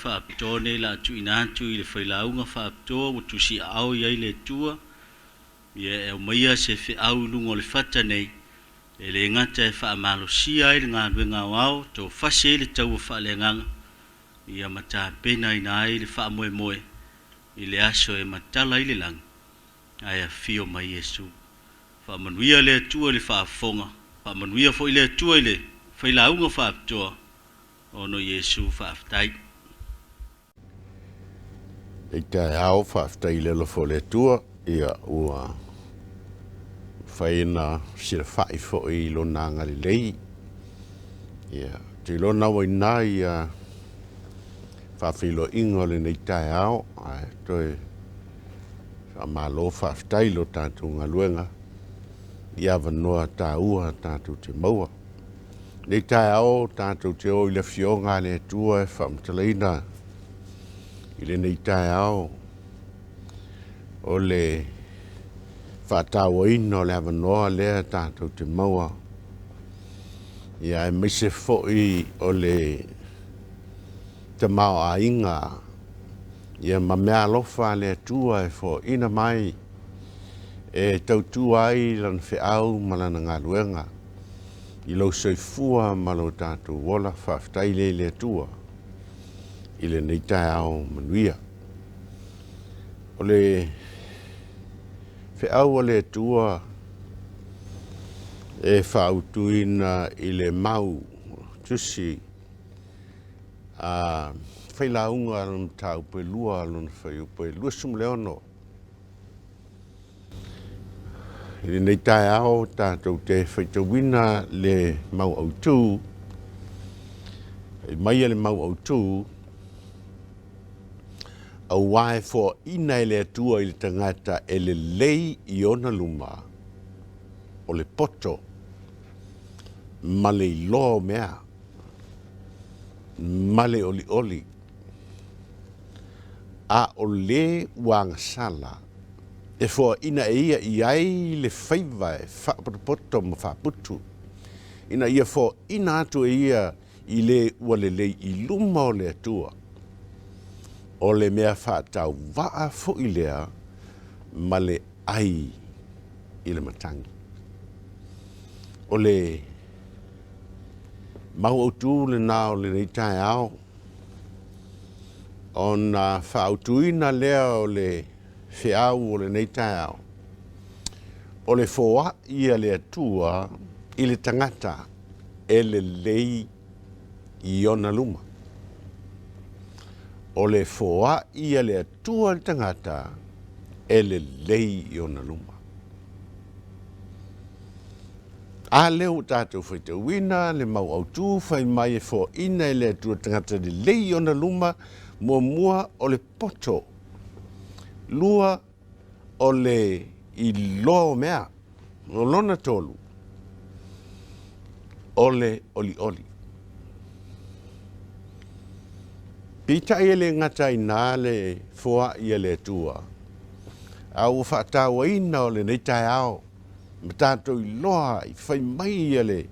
faapitoa nei la tuuina atu i le failauga faapitoa ua tusiaao i ai le Atua, ia e aumaia se feau i luga o le fata nei, e le gata e faamalosia ai le galuega aoao, tofasi ai le taua faaleagaga, ia ma tapenaina ai le faamoemoe i le aso e matala ai le lagi, ae afio mai Iesu. Faamanuia le Atua i le faafofoga, faamanuia foi le Atua i le failauga faapitoa, ona o Iesu faafetai. I taeao faafetai i le alofa o le Atua, ia ua mafai ona silafai foi i lona agalelei. Ia, ou te iloa na ua ina ia faafeiloaiga o lenei taeao, ae toe faamalo faafetai i lo tatou galuega i avanoa taua tatou te maua. Nei taeao tatou te o i le Afioga a le Atua e faamatalaina i lenei taeao o le faatauaina o le avanoa lea tatou te maua, ia aemaise foi o le tamaoaiga ia ma meaalofa a le Atua e foaina mai e tautua ai lana feau ma lana galuega i lou soifua ma lo tatou ola. Faafetai lea i le Atua i lenei taeao manuia. O le feau a le Atua e faautuina i le mau tusi a Failauga lona mataupu e 2 lona fuaiupu e 26. I lenei taeao tatou te faitauina le mau autū, fai mai le mau autū, auā e foaina e le Atua i le tagata e lelei i ona luma o le poto ma le iloa o mea ma le olioli. A o le ua agasala e foaina e ia i ai le faiva e faapotopoto ma faaputu, ina ia foaina atu e ia i le ua lelei i luma o le Atua, o le mea faatauvaa foi lea ma le ai i le matagi. O le mau autū lena o lenei taeao, ona faautuina lea o le feau o lenei taeao, o le foai a le Atua i le tagata e lelei i ona luma. O le foai a le Atua i le tagata e lelei i ona luma. A lea ua tatou faitauina le mau autū fai mai e foaina e le Atua tagata lelei i ona luma, muamua o le poto, lua o le iloa o mea, o lona tolu o le olioli. Peitai e le gata ai nā le foai a le Atua, a ua faatauaina o lenei taeao ma tatou iloa i fai mai ia le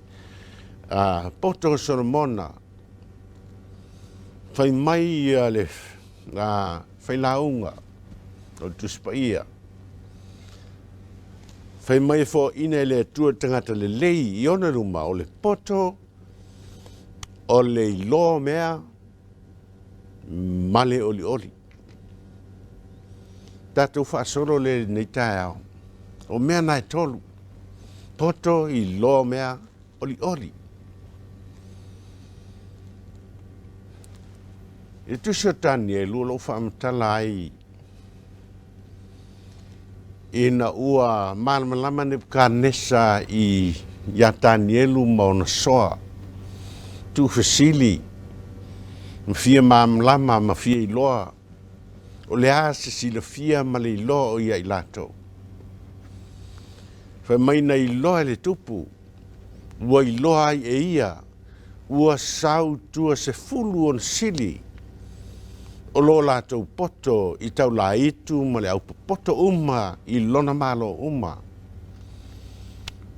poto o Solomona, fai mai ia le failauga o le Tusi Paia, fai mai e foaina e le Atua le tagata lelei i ona luma o le poto, o le iloa o mea ma le olioli. Tatou faasolo lea i lenei taeao, o mea na e tolu, poto, iloa o mea, olioli. I le tusi o Tanielu o lou faamatala ai ina ua malamalama Nebukanesa i iā Tanielu ma ona soa, tuufesili ma fia malamalama ma fia iloa o le a se silafia ma le iloa o ia i latou. Fai mai na iloa e le tupu, ua iloa ai e ia ua sau tua 10 ona sili o lo latou poto i taulaitu ma le aupopoto uma i lona Malo uma.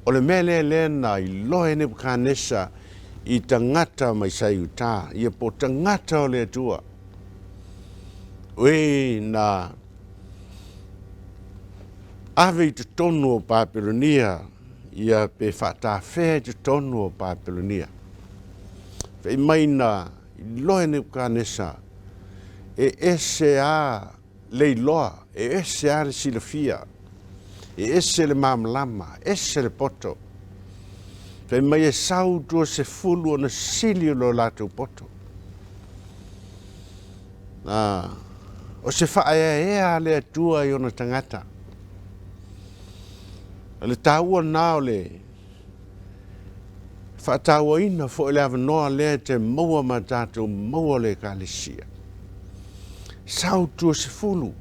O le mea lea lea na iloa e Nebukanesa i tagata mai Saiutā, ia po tagata o le Atua. O e na ave i totonu o Papelonia, ia pe faatafea i totonu o Papelonia. Fai mai na iloa e Nebukanesa, e ese a le iloa, e ese a le silafia, e ese le malamalama, ese le poto. Fai mai e sau 20 ona sili o lo latou poto. O se faaeaea a le Atua i ona tagata. O le taua lena o le faatauaina foi le avanoa lea e te maua ma tatou maua le Ekalesia. Sau 20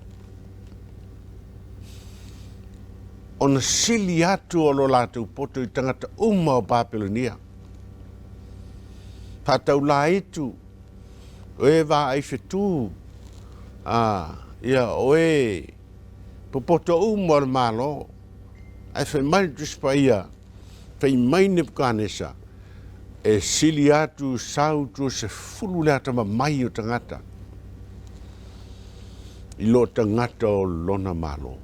ona sili atu o lo latou poto i tagata uma o Papelonia. Faataulaitu o e vaai fetu, a, ia, o e popoto uma o le Malo. Ae fai mai le Tusi Paia, fai mai Nebukanesa, e sili atu sau 20 le atamamai o tagata i lo tagata o lona Malo.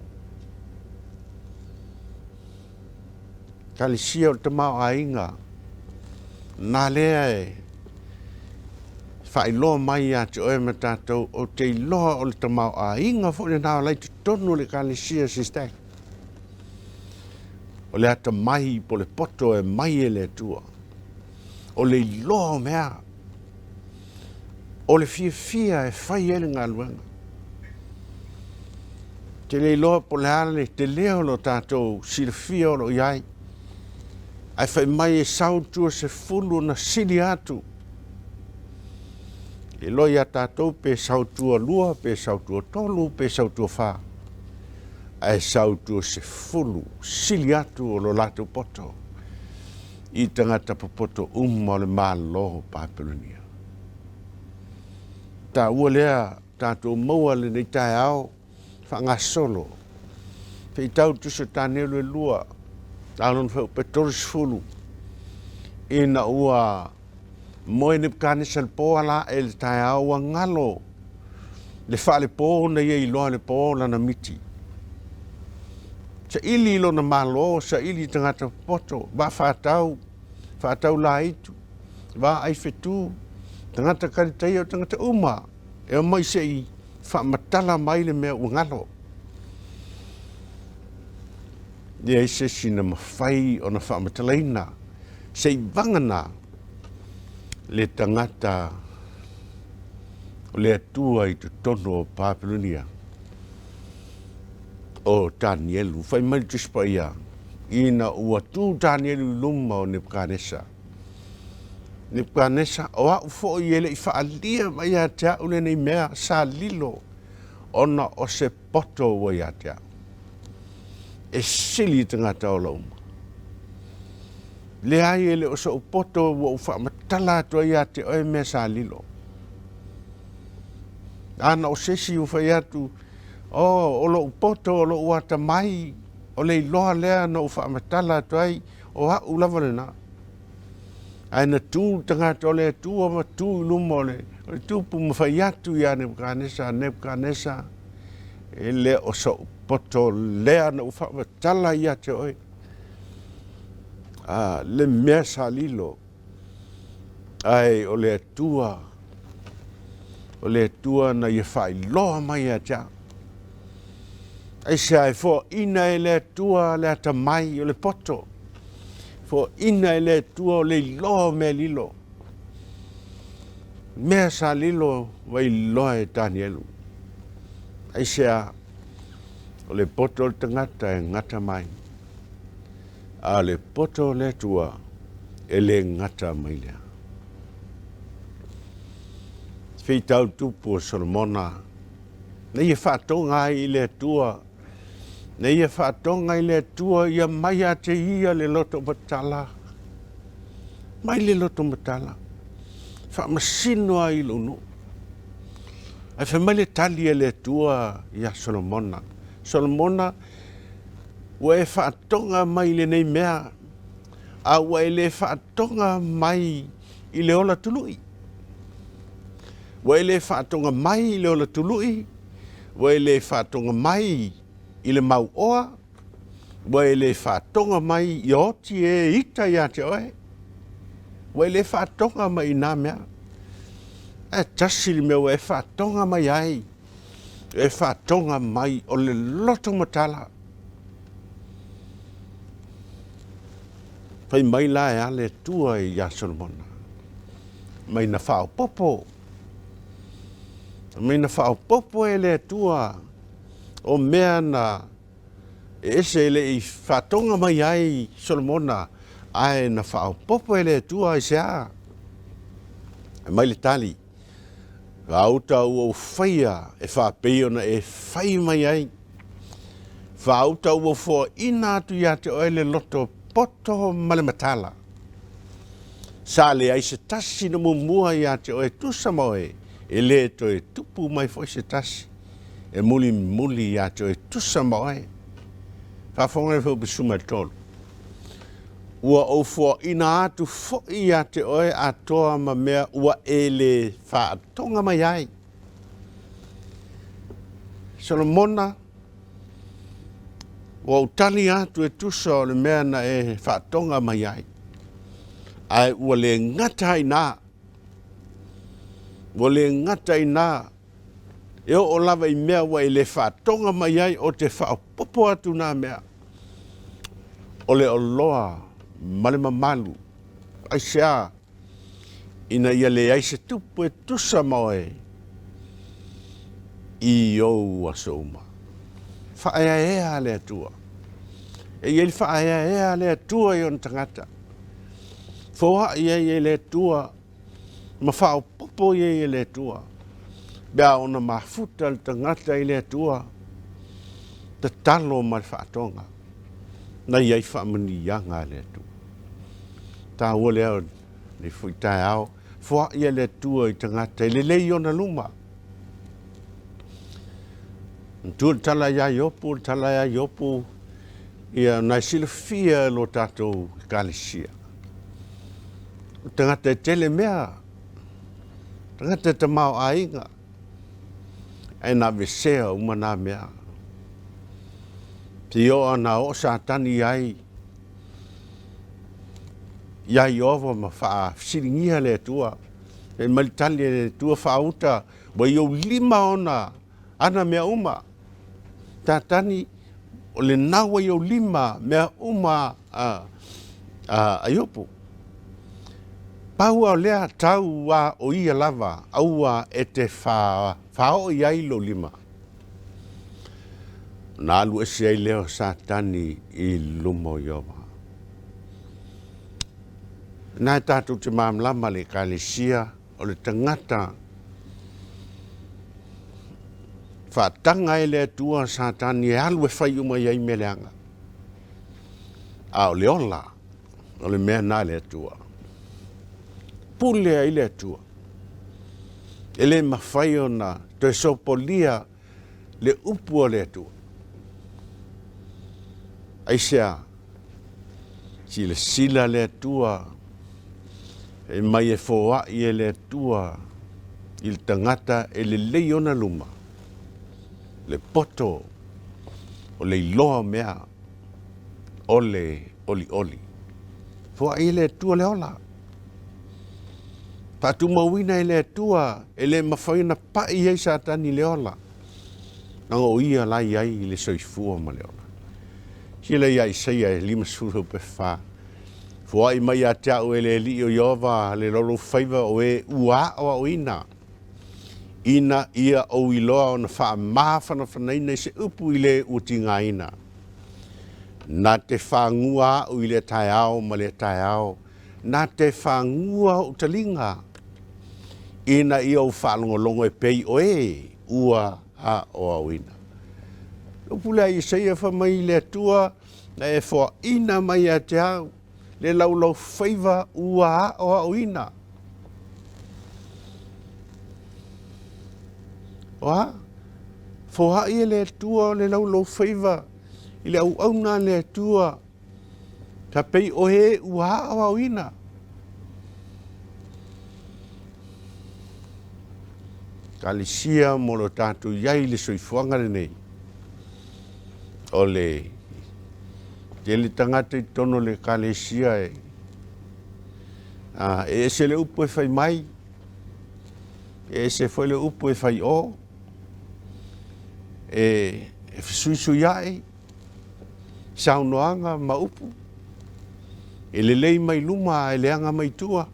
Ekalesia o le tamaoaiga, na lea e faailoa mai ia te oe ma tatou, ou te iloa o le tamaoaiga foi lena o la i totonu o le Ekalesia Sister. O le atamai po o le poto e mai e le Atua. O le iloa o mea. O le fiafia e fai ai le galuega. Te le iloa po o le a le tele o lo tatou silafia o lo o i ai. Ae fai mai e sau 20 ona sili atu. E iloa ia tatou pe sau 2, pe sau 3, pe sau 4. Ae sau 20 sili atu o lo latou poto i tagata popoto uma o le Malo o Papelonia. Taua lea tatou maua lenei taeao faagasolo. Feitau tusi o Tanielu e 2, a lona fuaiupu e 30, ina ua moe Nebukanesa le po ala ae le taeao ua galo le faalepo na ia iloa le po lana miti. Saili i lona Malo, saili i tagata popoto, vaa faatau, faatau laitu, vaai fetu, tagata kalitaia o tagata uma, e omai se i faamatala mai le mea ua galo. Leai se isi na mafai ona faamatalaina se i vagana le tagata o le Atua i totonu o Papelonia, o Tanielu. Fai mai le Tusi Paia, ina ua tu Tanielu i luma o Nebukanesa. Nebukanesa, o au foi e le i faalia mai ia te au lenei mea sa lilo, ona o se poto ua ia te au. E sili i tagata ola uma. Leai e le o so'u poto ua ou faamatala atu ai ia te oe mea sa lilo. Ana o se isi ua fai atu, O, o lo'u poto, o lo'u atamai, o le iloa lea na ou faamatala atu ai, o a'u lava lena. Ae na tu le tagata o le Atua ma tu i luma o le, o le tupu ma fai atu iā Nebukanesa, Nebukanesa, e le o so'u poto lea na ou faamatala ia te oe. A, le mea sa lilo, ae o le Atua, o le Atua na ia faailoa mai ia te au. Aisea e foaina e le Atua le atamai o le poto, foaina e le Atua o le iloa o mea lilo. Mea sa lilo ua iloa e Tanielu. Aisea o le poto o le tagata e gata mai, a o le poto o le Atua e le gata mai lea. Feitau tupu o Solomona, na ia faatoga ai i le Atua, na ia faatoga i le Atua ia mai ia te ia le loto matala, mai le loto matala, faamasino ai i lou nuu. Ae fai mai le tali a le Atua iā Solomona, Solomona, ua e faatoga mai i lenei mea, a ua e le faatoga mai i le ola tului. Ua e le faatoga mai i le ola tului, Ua e le faatoga mai i le mauoa, ua e le faatoga mai i oti e ita ia te oe. Ua e le faatoga mai i nā mea. Ae tasi le mea ua e faatoga mai ai, e faatoga mai o le loto matala. Fai mai la e a le Atua iā Solomona, mai na faaopoopo, mai na faaopoopo e le Atua o mea na e ese e le i faatoga mai ai Solomona, ae na faaopoopo e le Atua aisea? Aumai le tali, Faauta ua ou faia e faapei ona e fai mai ai. Faauta ua foaina atu ia te oe le loto poto ma le matala. Sa leai se tasi na muamua ia te oe tusa ma oe, e le toe tupu mai foi se tasi e mulimuli ia te oe tusa ma oe. Faafofoga le Fuaiupu 13. Ua ou foaina atu foi ia te oe atoa ma mea ua e le faatoga mai ai. Solomona, ua ou tali atu e tusa o le mea na e faatoga mai ai, ae ua le gata ai nā, ua le gata i nā, e oo lava i mea ua e le faatoga mai ai o te faaopoopo atu nā mea, o le oloa ma le mamalu, aisea? Ina ia leai se tupu e tusa ma oe i ou aso uma. Faaeaea le Atua. E i ai le faaeaea a le Atua i ona tagata. Foai ai e le Atua ma faaopoopo i ai e le Atua. Pe a ona mafuta le tagata i le Atua, tatalo ma le faatoga, na i ai faamanuiaga a le Atua. Taua lea o lenei foi taeao, foai e le Atua i tagata e lelei ona luma. Manatua le tala ia Iopu, le tala ia Iopu, ia na e silafia e lo tatou Ekalesia. O tagata e tele mea, tagata e tamaoaiga, ae na aveesea uma nā mea. Seia na oo Satani i ai iā Ieova ma faafesiligia le Atua. Fai mai le tali a le Atua, Faauta, ua i ou lima ona ana mea uma. Satani, o lena ua i ou lima mea uma a, a, a Iopu. Pau a o lea tau a o ia lava, aua e te fa, faaoo i ai lou lima. Ona alu ese ai lea o Satani i luma o Ieova. Na e tatou te malamalama le Ekalesia o le tagata faataga e le Atua Satani e alu e fai uma i ai mea leaga. A o le ola, o le mea na le Atua. Pule ai le Atua. E le mafai ona toe sopolia le upu a le Atua. Aisea? Silasila le Atua, e mai e foai e le Atua i le tagata e lelei ona luma, le poto o le iloa o mea, o le olioli. Foai e le Atua le ola. Faatumauina e le Atua e le mafai ona pai ai Satani i le ola, leaga o ia la i ai le soifua ma le ola. Sila ia Isaia e 54. Foai mai ia te au e le Alii o Ieova le laulaufaiva o e ua aoaoina, ina ia ou iloa ona faamafanafanaina i se upu i le ua tigaina. Na te fagua au i lea taeao ma lea taeao, na te fagua ou taliga, ina ia ou faalogologo e pei o e ua aoaoina. Le upu lea a Isaia fai mai i le Atua, Na e foaina mai ia te au le laulaufaiva ua aoaoina. O a? Foai e le Atua o le laulaufaiva i le auauna a le Atua, ta pei o e ua aoaoina. Ekalesia mo lo tatou i ai i le soifuaga lenei. O le tele tagata i totonu o le Ekalesia e, a, e ese le upu e fai mai, e ese foi le upu e fai o, e, e fesuisuiaʻi saunoaga ma upu, e lelei mai luma ae leaga mai tua.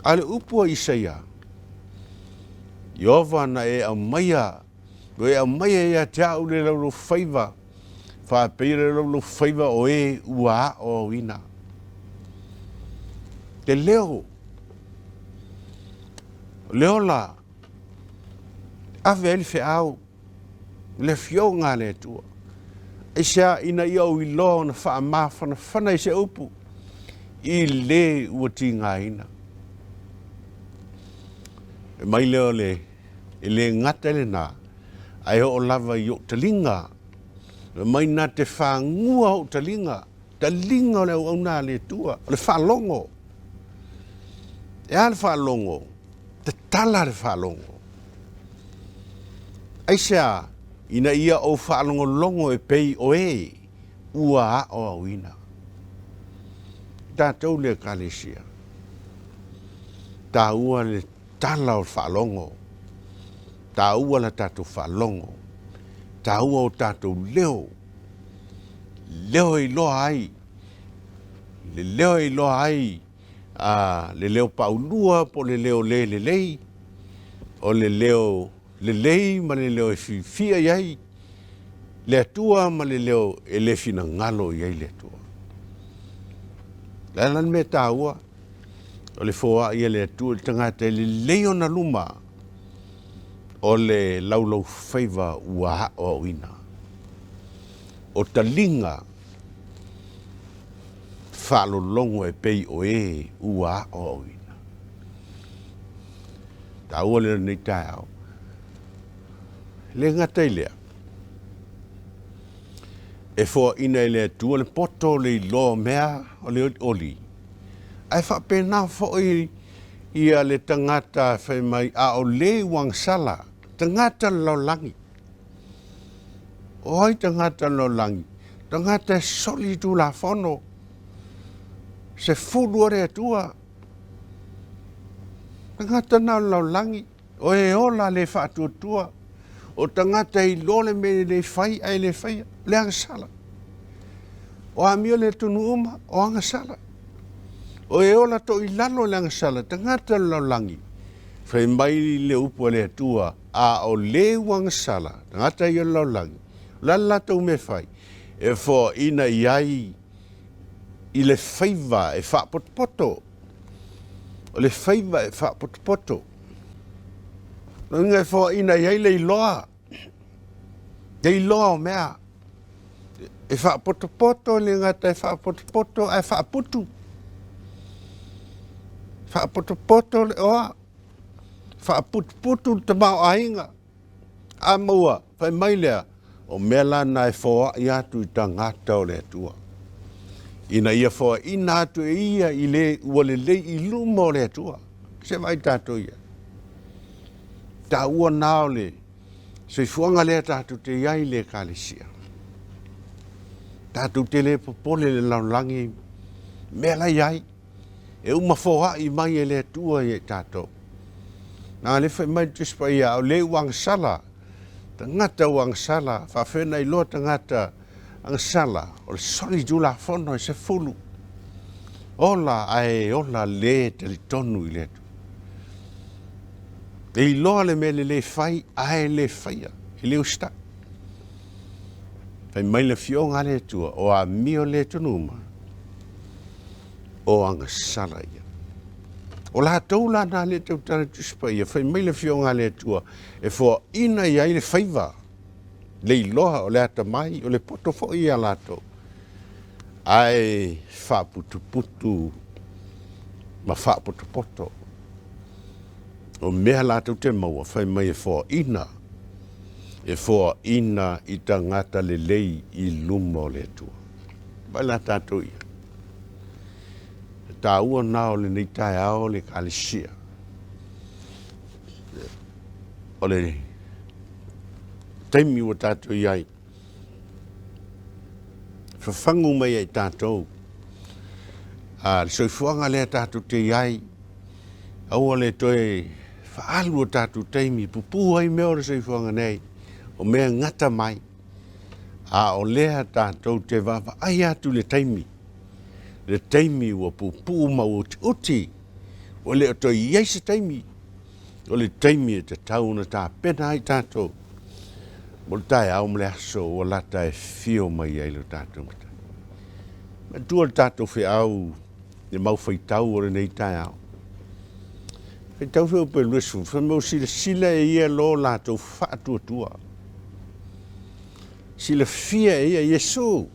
A le upu a Isaia, Ieova na e aumaia, ua e aumaia ia te au le laulaufaiva, faapei le laulaufaiva o e ua aoaoina. Te leo, le ola, ave ai le feau, le Afioga a le Atua. Aisea ina ia ou iloa ona faamafanafana i se upu i le ua tigaina. E mai lea o le e le gata i lena, ae oo lava i ou taliga. E mai na te fagua ou taliga, taliga o le auauna a le Atua, o le faalogo. E a le faalogo? Tatala le faalogo. Aisea? Ina ia ou faalogologo e pei o e ua aoaoina. Tatou le Ekalesia, taua le tala o le faalogo, taua la tatou faalogo, taua o tatou leo, leo e iloa ai, le leo e iloa ai a le leo paulua po o le leo le lelei, o le leo lelei ma le leo e fiafia i ai le Atua ma le leo e le finagalo i ai le Atua. O le a la le mea taua? O le foai a le Atua i le tagata e lelei ona luma o le laulaufaiva ua aoaoina. O taliga faalologo e pei o e ua aoaoina. Taua lea o lenei taeao. E le gata i lea, e foaina e le Atua le poto o le iloa o mea o le olioli, ae faapena foi ia le tagata fai mai a o le ua agasala, tagata o le lalolagi. O ai tagata o le lalolagi? Tagata e soli i Tulafono, sefulu o le Atua. Tagata na o le lalolagi, o e ola le faatuatua, o tagata e iloa le mea e le fai ae le faia, le agasala. O amio le atunuu uma, o agasala. O e ola toilalo le agasala, tagata o le lalolagi. Fai mai le upu a le Atua, a o le ua agasala, tagata ia o le lalolagi, o le a le latou mea e fai? E foaina i ai i le faiva e faapotopoto. O le faiva e faapotopoto. Lona uiga e foaina i ai le iloa, le iloa o mea. E faapotopoto, e le gata e faapotopoto ae faaputu. Faapotopoto le oa, faaputuputu le tamaoaiga. A maua, fai mai lea, o mea la na e foai atu i tagata o le Atua, ina ia foaina atu e ia i le ua lelei i luma o le Atua. Se vaai tatou ia. Taua na o le soifuaga lea tatou te i ai i le Ekalesia. Tatou te le popole i le lalolagi mea la i ai. E uma foai mai e le Atua ia i tatou. Na le fai mai le Tusi Paia, a o le ua agasala, tagata ua agasala, faafena iloa tagata agasala, o le soli tulafono e sefulu. Ola ae ola le talitonu i le Atua. E iloa le mea lelei fai ae le faia, e le usitai. Fai mai le Afioga a le Atua, o amio le atunuu ma o agasala ia. O latou la na le tautala Tusi Paia, fai mai le Afioga a le Atua, e foaina i ai le faiva, le iloa o le atamai, o le poto foi ia latou, ae faaputuputu ma faapotopoto. O mea latou te maua, fai mai e foaina, e foaina i tagata lelei i luma o le Atua. Vaai la tatou ia. E taua na o lenei taeao le Ekalesia. O le taimi ua tatou i ai, fafagu mai ai tatou a le soifuaga lea tatou te i ai, aua le toe faaalu o tatou taimi pupū ai mea o le soifuaga nei, o mea gata mai, a o lea tatou te vaavaai atu i le taimi, le taimi ua pupuu ma ua utiuti, ua le o toe i ai se taimi, o le taimi e tatau ona tapena ai tatou mo le taeao ma le aso ua lata e fio mai ai lo tatou Matai. Matua le tatou feau le mau faitau o lenei taeao. Faitau fe upe 20, fai mai ua silasila e ia lo latou faatuatua. Silafia e ia Iesu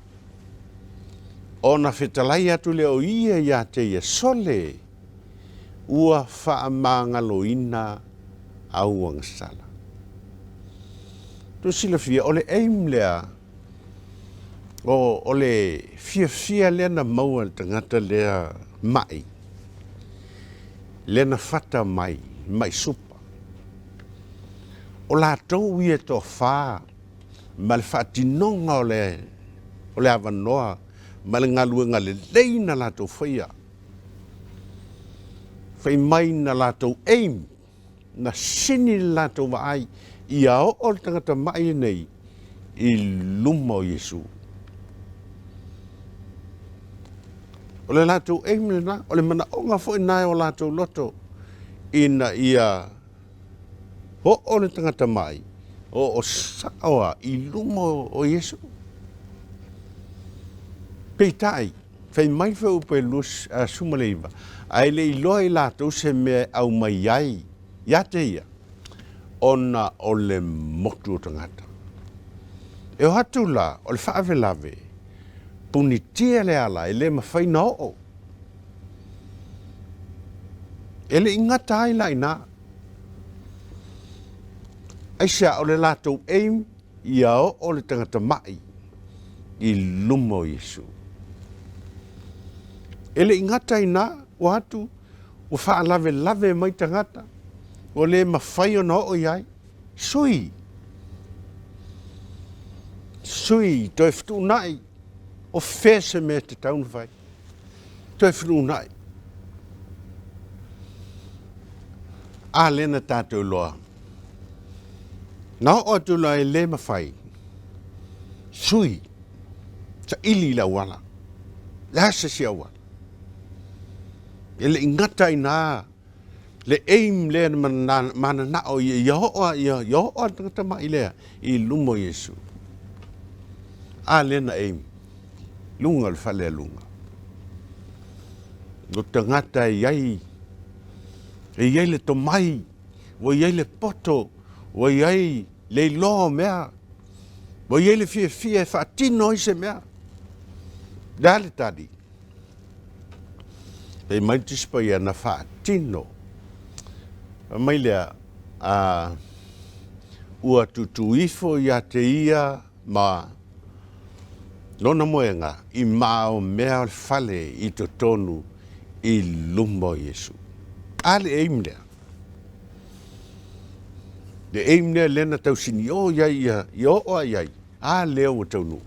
ona fetalai atu lea o ia ia te ia, Sole, ua faamagaloina au agasala. Tou silafia, o le aim lea, o, o le fiafia lea na maua e le tagata lea ma'i, lea na fata mai, ma'i supa. O latou ia e toafa ma le faatinoga o le, o le avanoa ma le galuega lelei na latou faia. Fai mai na latou aim, na sini le latou vaai ia oo le tagata ma'i lenei i luma o Iesu. O le latou aim lena, o le manaoga foi lena o latou loto ina ia oo le tagata ma'i, oo sao lava i luma o Iesu. Peitai, Fai mai foi upu e 29, ae le i iloa i latou se mea e aumai ai ia te ia, ona o le motu o tagata. E o atu la o le faalavelave, punitia le ala e le mafai ona oo. E le i gata ai la i ina. Aisea o le latou aim ia oo le tagata ma'i i luma o Iesu. E le i gata i ina, ua atu, ua faalavelave mai tagata, ua le mafai ona oo i ai. Sui! Sui, toe fetuunai, o fea se mea e tatau ona fai? Toe fetuunai. A lea na tatou iloa Na oo atu la e le mafai, sui, saili i le auala. Le a se isi auala? E le i gata i ina le aim lea na mananao ia, ia oo a, ia, ia oo a le tagata ma'i lea i luma o Iesu. A lea na aim, luga o le fale a luga. O tagata e i ai, e i ai le tomai, ua i ai le poto, ua i ai le iloa o mea, ua i ai le fiafia e faatino ai se mea. Le a le tali? Fai mai le Tusi Paia na faatino. Fai mai lea, a, ua tutū ifo ia te ia ma lona moega i maomea o le fale i totonu i luma o Iesu. A le aim lea? Le aim lea lea na tausinio i ai ia, ia oo a i ai, a lea ua taunuu.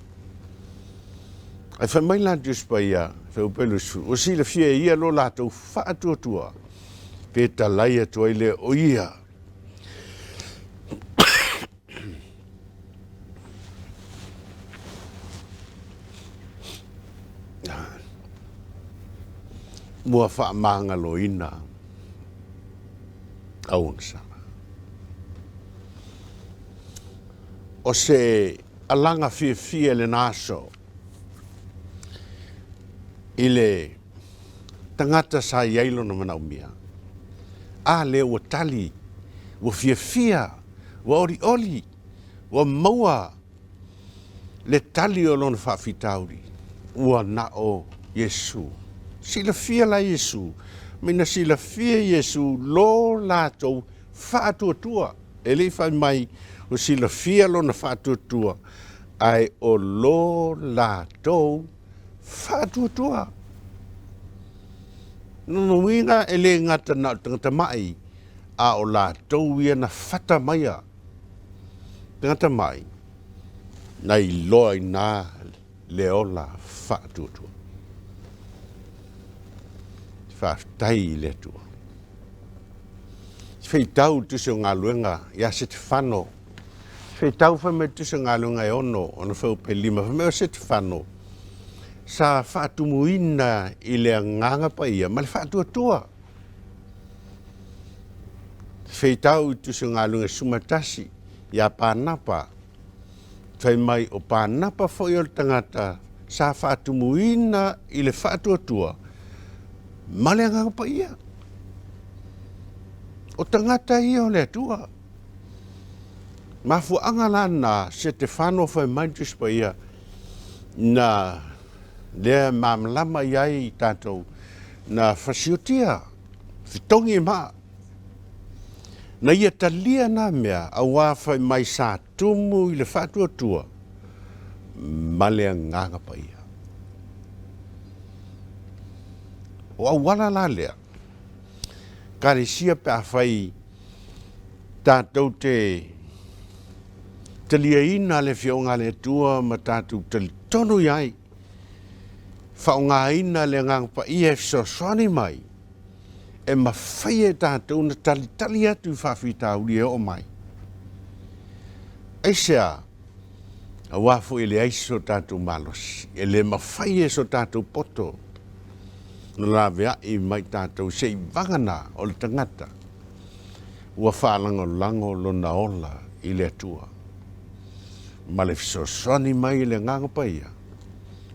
Ae fai mai la Tusi Paia, Feupelusu, ua silafia e ia lo latou faatuatua, pe talai atu ai lea o ia. Ua faamagaloina auagasala. O se alaga fiafia i lena aso i le tagata sa i ai lona manaomia, a lea ua tali, ua fiafia, ua olioli, ua maua le tali o lona faafitauli, ua na o Iesu. Silafia la Iesu, mai na silafia Iesu lo latou faatuatua. E le i fai mai ua silafia lona faatuatua, ae o lo latou faatuatua. Lona uiga e le gata na o le tagata ma'i, a o latou ia na fata maia tagata mai, na iloa i ina le ola faatuatua. Faafetai i le Atua. Feitau i le Tusi o Galuega ia Setefano. Feitau fai mai le Tusi o Galuega e ono, ona feupe lima, fai mai o Setefano, sa faatumuina i le Agaga Paia ma le faatuatua. Feitau i le Tusi o Galuega e 11 ia Panapa, fai mai o Panapa foi o le tagata sa faatumuina i le faatuatua ma le Agaga Paia. O tagata ia o le Atua. Mafuaaga la na Setefano fai mai le Tusi Paia na lea malamalama i ai i tatou na fasiotia fetogi maa na ia talia nā mea auā fai mai sa tumu i le faatuatua ma le Agaga Paia. O auala la lea, Ekalesia pe afai tatou te taliaina le Afioga a le Atua ma tatou talitonu i ai, faaaogaina le Agaga Paia e fesoasoani mai, e mafai e tatou ona talitali atu i faafitauli e oo mai. Aisea? Aua foi e leai so tatou malosi, e le mafai e so tatou poto ona laveai mai tatou se i vagana o le tagata ua faalagolago lona ola i le Atua ma le fesoasoani mai e le Agaga Paia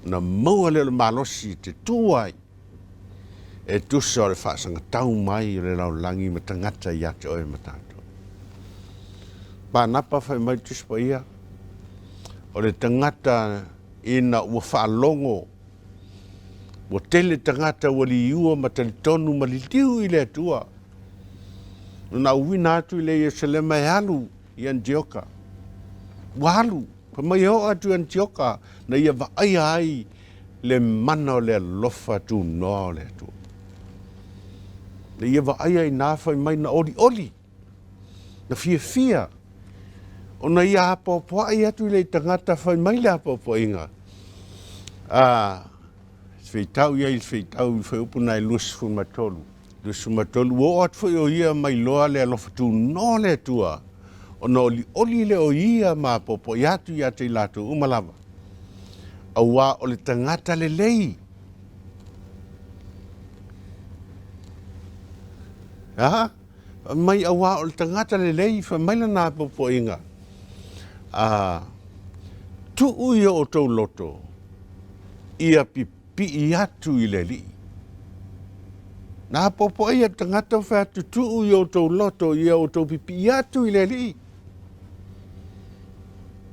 ona maua lea o le malosi e te tu ai e tusa o le faasagatau mai o le lalolagi ma tagata ia te oe ma tatou. Panapa fai mai le Tusi Paia, o le tagata ina ua faalogo ua tele tagata ua liua ma talitonu ma liliu i le Atua, na auina atu i le Ierusalema e alu i Anitioka. Ua alu, fai mai e oo atu i Anitioka na ia vaaia ai le mana o le alofa tunoa o le Atua. Na ia vaaia inā fai mai na olioli, na fiafia, ona ia apoapoai atu i le tagata fai mai le apoapoaiga. A feitau ia i le feitau i le fuaiupu na e 23. 23, ua oo atu foi o ia ma iloa le alofa tunoa o le Atua, ona olioli lea o ia ma apoapoai atu ia te i latou uma lava. Auā o le tagata lelei. A, fai mai auā o le tagata lelei, fai mai lana apoapoaiga, a, tuu i o outou loto ia pipii atu i le Alii. Na apoapoaia le tagata fai atu, tuu i o outou loto ia outou pipii atu i le Alii.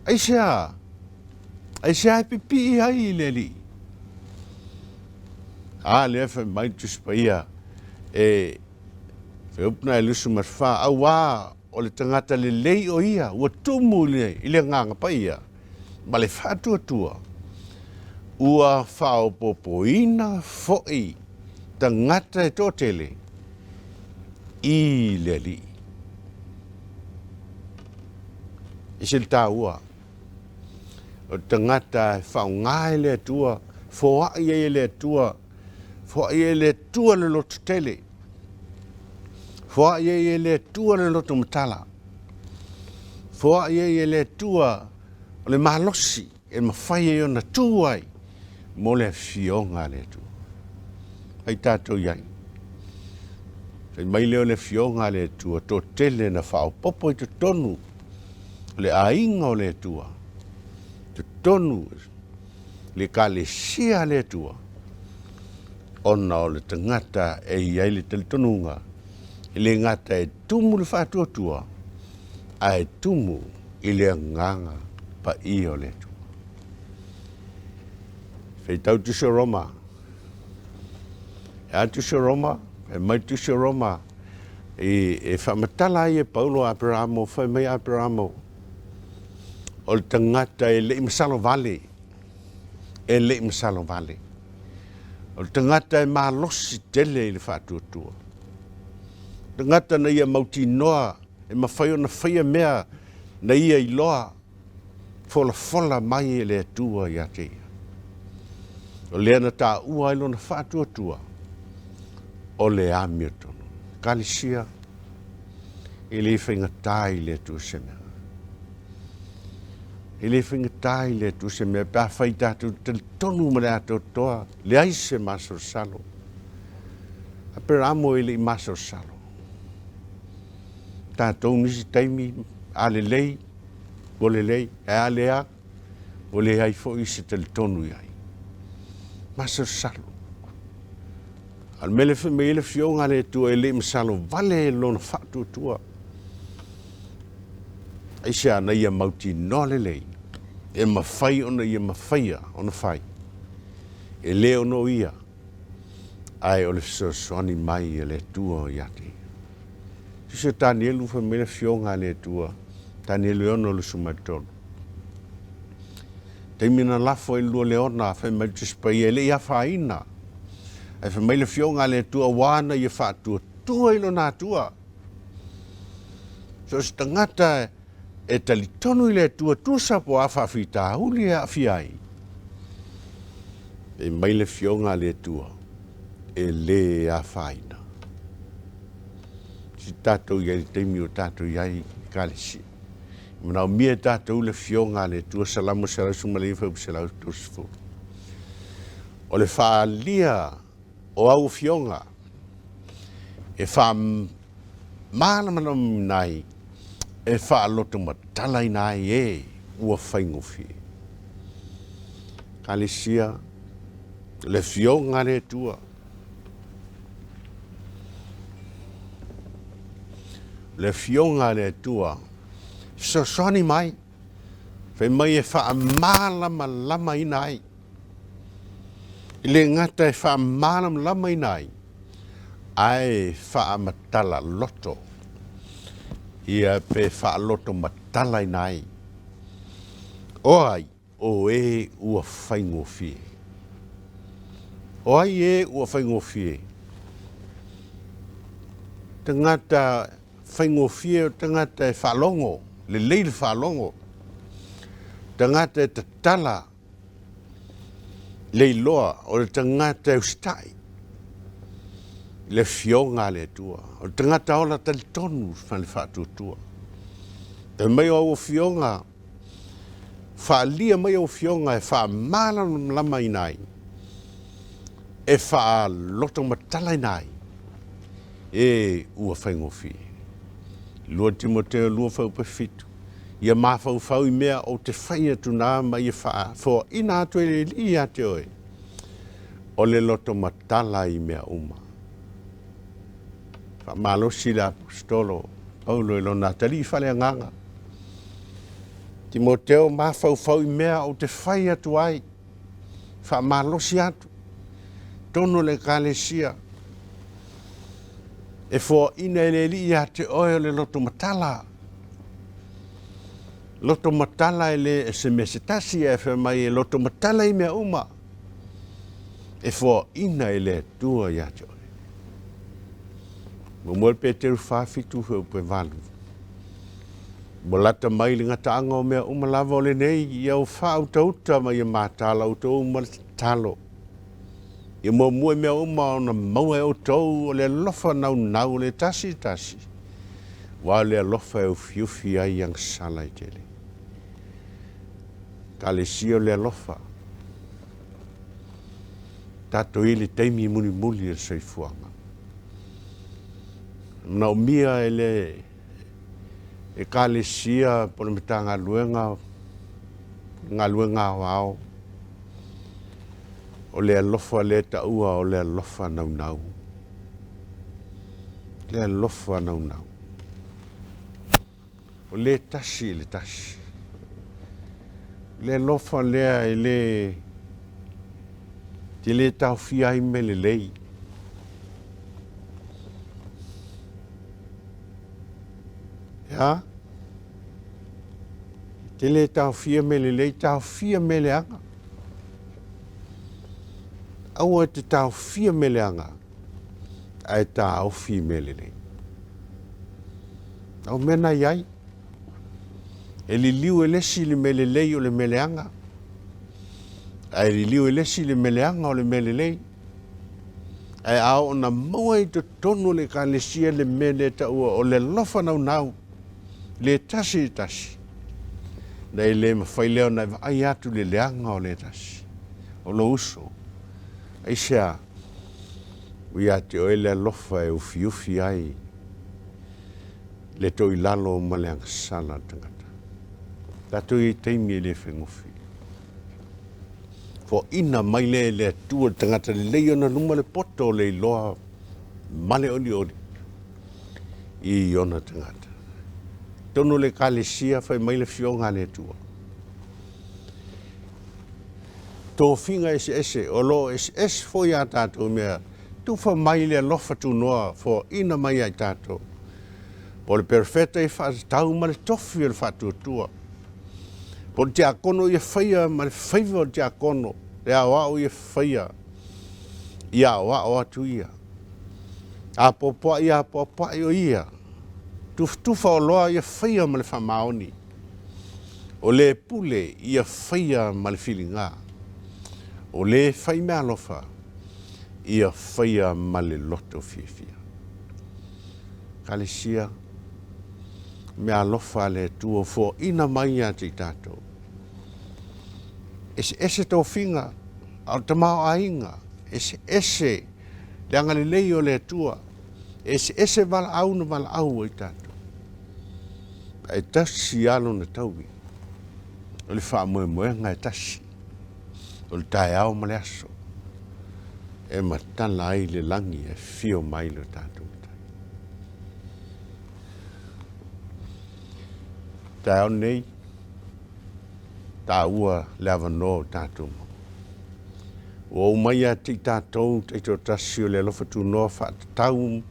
Aisea? Aisea e pipii ai i le Alii? A lea fai mai le Tusi Paia e Feupu na e lusu ma fa, auā o le tagata lelei o ia, ua tumu i le Agaga Paia ma le faatuatua, ua faaopoopoina foi tagata e toatele i le Alii. E se le taua o le tagata e faaaoga e le Atua, foai ai e le Atua, foai ai e le Atua le lototele, foai ai e le Atua le loto matala, foai ai e le Atua o le malosi e mafai ai ona tu ai mo le afioga a le Atua. Ai tatou i ai. Fai mai lea o le afioga a le Atua, toatele na faaopoopo i totonu o le aiga o le Atua, totonu le Ekalesia a le Atua, ona o le tagata e i ai le talitonuga, e le gata e tumu le faatuatua, ae tumu i le agaga paia o le Atua. Feitau Tusi o Roma. E a Tusi o Roma, e mai Tusi o Roma, i, e faamatala ai e Paulo Aperamo, fai mai Aperamo, o le tagata e le i masalo vale, e le i masalo vale. O le tagata e malosi tele i le faatuatua. Tagata na ia mautinoa e mafai ona faia mea na ia iloa, folafola mai e le Atua ia te ia. O lea na taua ai lona faatuatua, o le amiotonu. Ekalesia, e le faigata i le Atua se mea. E le faigata i le Atua se mea pe afai tatou te talitonu ma le atoatoa, leai se masalosalo. Aperamo e le i masalosalo. Tatou nisi taimi, a lelei, ua lelei, ae a lea, ua leai foi se talitonu i ai. Masalosalo. A o le mea lea fai mai ai le Afioga a le Atua e le i masalo vale lona faatuatua. Aisea na ia mautinoa lelei e mafai ona ia mafaia ona fai, e le ono o ia, ae o le fesoasoani mai a le Atua ia te ia. Tusi o Tanielu fai mai le Afioga a le Atua, Tanielu e 6:23. Taimi na lafo ai le lua leona, fai mai le Tusi Paia, e le i afaina. Ae fai mai le Afioga a le Atua, ua ana ia faatuatua i lona Atua. So o se tagata e talitonu i le Atua, tusa po o a faafitauli e aafia ai, fai mai le Afioga a le Atua, e le afaina. Si tatou i ai le taimi o tatou i ai i Ekalesia. E manaomia e tatou le Afioga a le Atua, Salamo 119 fuaiupu 130. O le faaalia o au afioga e faamalamalamaina ai, e faalotomatalaina ai e ua faigofie. Ekalesia, le Afioga a le Atua, le Afioga a le Atua, fesoasoani mai, fai mai e faamalamalamaina ai. E le gata e faamalamalamaina ai, ae faamatala loto ia pe faalotomatalaina ai. O ai? O e ua faigofie. O ai e ua faigofie? Tagata faigofie o tagata e faalogo, lelei le faalogo. Tagata e tatala le iloa o le tagata e usitai i le Afioga a le Atua. O le tagata ola talitonu ma le faatuatua. Fai mai o au afioga, faaalia mai au afioga e faamalamalamaina ai, e faalotomatalaina ai e ua faigofie. 2 Timoteo 2 fuaiupu 7, Ia mafaufau i mea ou te fai atu na ma ia faafoaina atu e le Alii ia te oe, o le lotomatala i mea uma. Faamalosi le Aposetolo Paulo i lona atalii faaleagaga. Timoteo, mafaufau i mea ou te fai atu ai, faamalosi atu, tonu o le Ekalesia, e foaina e le Alii ia te oe o le lotomatala. Lotomatala e le se mea se tasi, ae fai mai e lotomatala i mea uma, e foaina e le Atua ia te oe. Muamua le Peteru 4, 7 fuaiupu e 8. Ua lata mai le gataaga o mea uma lava o lenei, ia o faautauta ma ia mataala outou ma le tatalo. Ia muamua i mea uma ona maua e outou o le alofa naunau o le tasi i tasi, aua o le alofa e ufiufi ai agasala e tele. Ekalesia o le alofa. Tatou i le taimi mulimuli o le soifuaga. E manaomia e le Ekalesia po o le Matagaluega Galuega Aoao o le alofa lea e taua o le alofa naunau. Le alofa naunau. O le tasi i le tasi. Le alofa lea e le te le taofia ai mea lelei. Ea? Te le taofia mea lelei, taofia mea leaga. Aua e te taofia mea leaga, ae taofi mea lelei. A o mea na i ai, e liliu e le isi le mea lelei o le mea leaga, ae liliu e le isi le mea leaga o le mea lelei. Ae a oo na maua i totonu o le Ekalesia le mea lea e taua o le alofa naunau, le tasi i le tasi, na e le mafai lea ona e vaai atu i le leaga o le tasi, o lou uso. Aisea? Ua ia te oe le alofa e ufiufi ai le toilalo ma le agasala o le tagata. Tatou i ai taimi e le faigofie. Foaina mai lea e le Atua le tagata lelei ona luma le poto o le iloa ma le olioli i ona tagata. Tonu o le Ekalesia fai mai le Afioga a le Atua. Tofiga eseese, o lo o eseese foi a tatou mea, tufa mai le alofa tunoa foaina mai ia i tatou. Po o le perofeta ia faatatau ma le tofi o le faatuatua. Po o le tiakono ia faia ma le faiva o le tiakono, le aoao ia faia, ia aoao atu ia. Apoapoai ia apoapoai o ia. Tufatufa oloa ia faia ma le faamaoni. O le pule ia faia ma le filiga. O le fai meaalofa ia faia ma le loto fiafia. Kalesia, meaalofa a le Atua foaina mai ia te i tatou. Eseese tofiga, a o le tamaoaiga, eseese le agalelei o le Atua, eseese valaau na valaau ai tatou. Ae tasi lava lona taui, o le faamoemoega e tasi, o le taeao ma le aso, e matala ai le lagi e afio mai lo tatou Matai. Taeao nei, taua le avanoa o tatou mau. Ua ou mai ia te i tatou taitoatasi o le alofa tunoa faatatau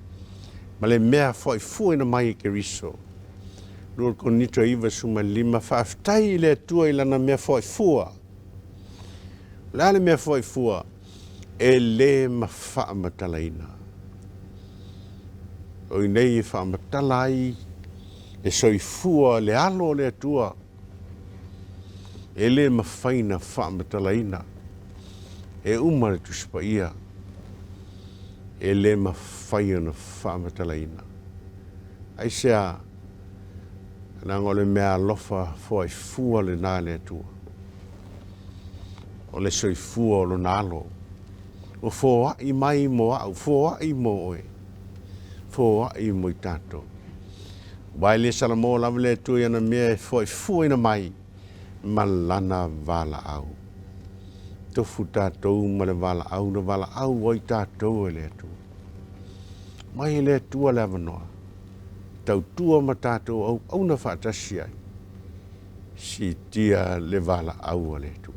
ma le mea foaifuaina mai e Keriso. 2 Korinito 9:15 Faafetai i le Atua i lana mea foaifua. O le a le mea foaifua? E le mafaamatalaina. O i nei e faamatala ai le soifua le alo o le Atua e le mafai na faamatalaina e uma le Tusi Paia e le mafai ona faamatalaina. Aisea? Leaga o le mea alofa foaifua lena a le Atua. O le soifua o lona alo. Ua foai mai mo au, foai mo oe, foai mo i tatou. Aua e le salamo lava le Atua i ana mea e foaifuaina mai ma lana valaau. Tofu tatou ma le valaau na valaau ai tatou e le Atua. Mai e le Atua le avanoa, tautua ma tatou auauna faatasi ai, siitia le valaau a le Atua.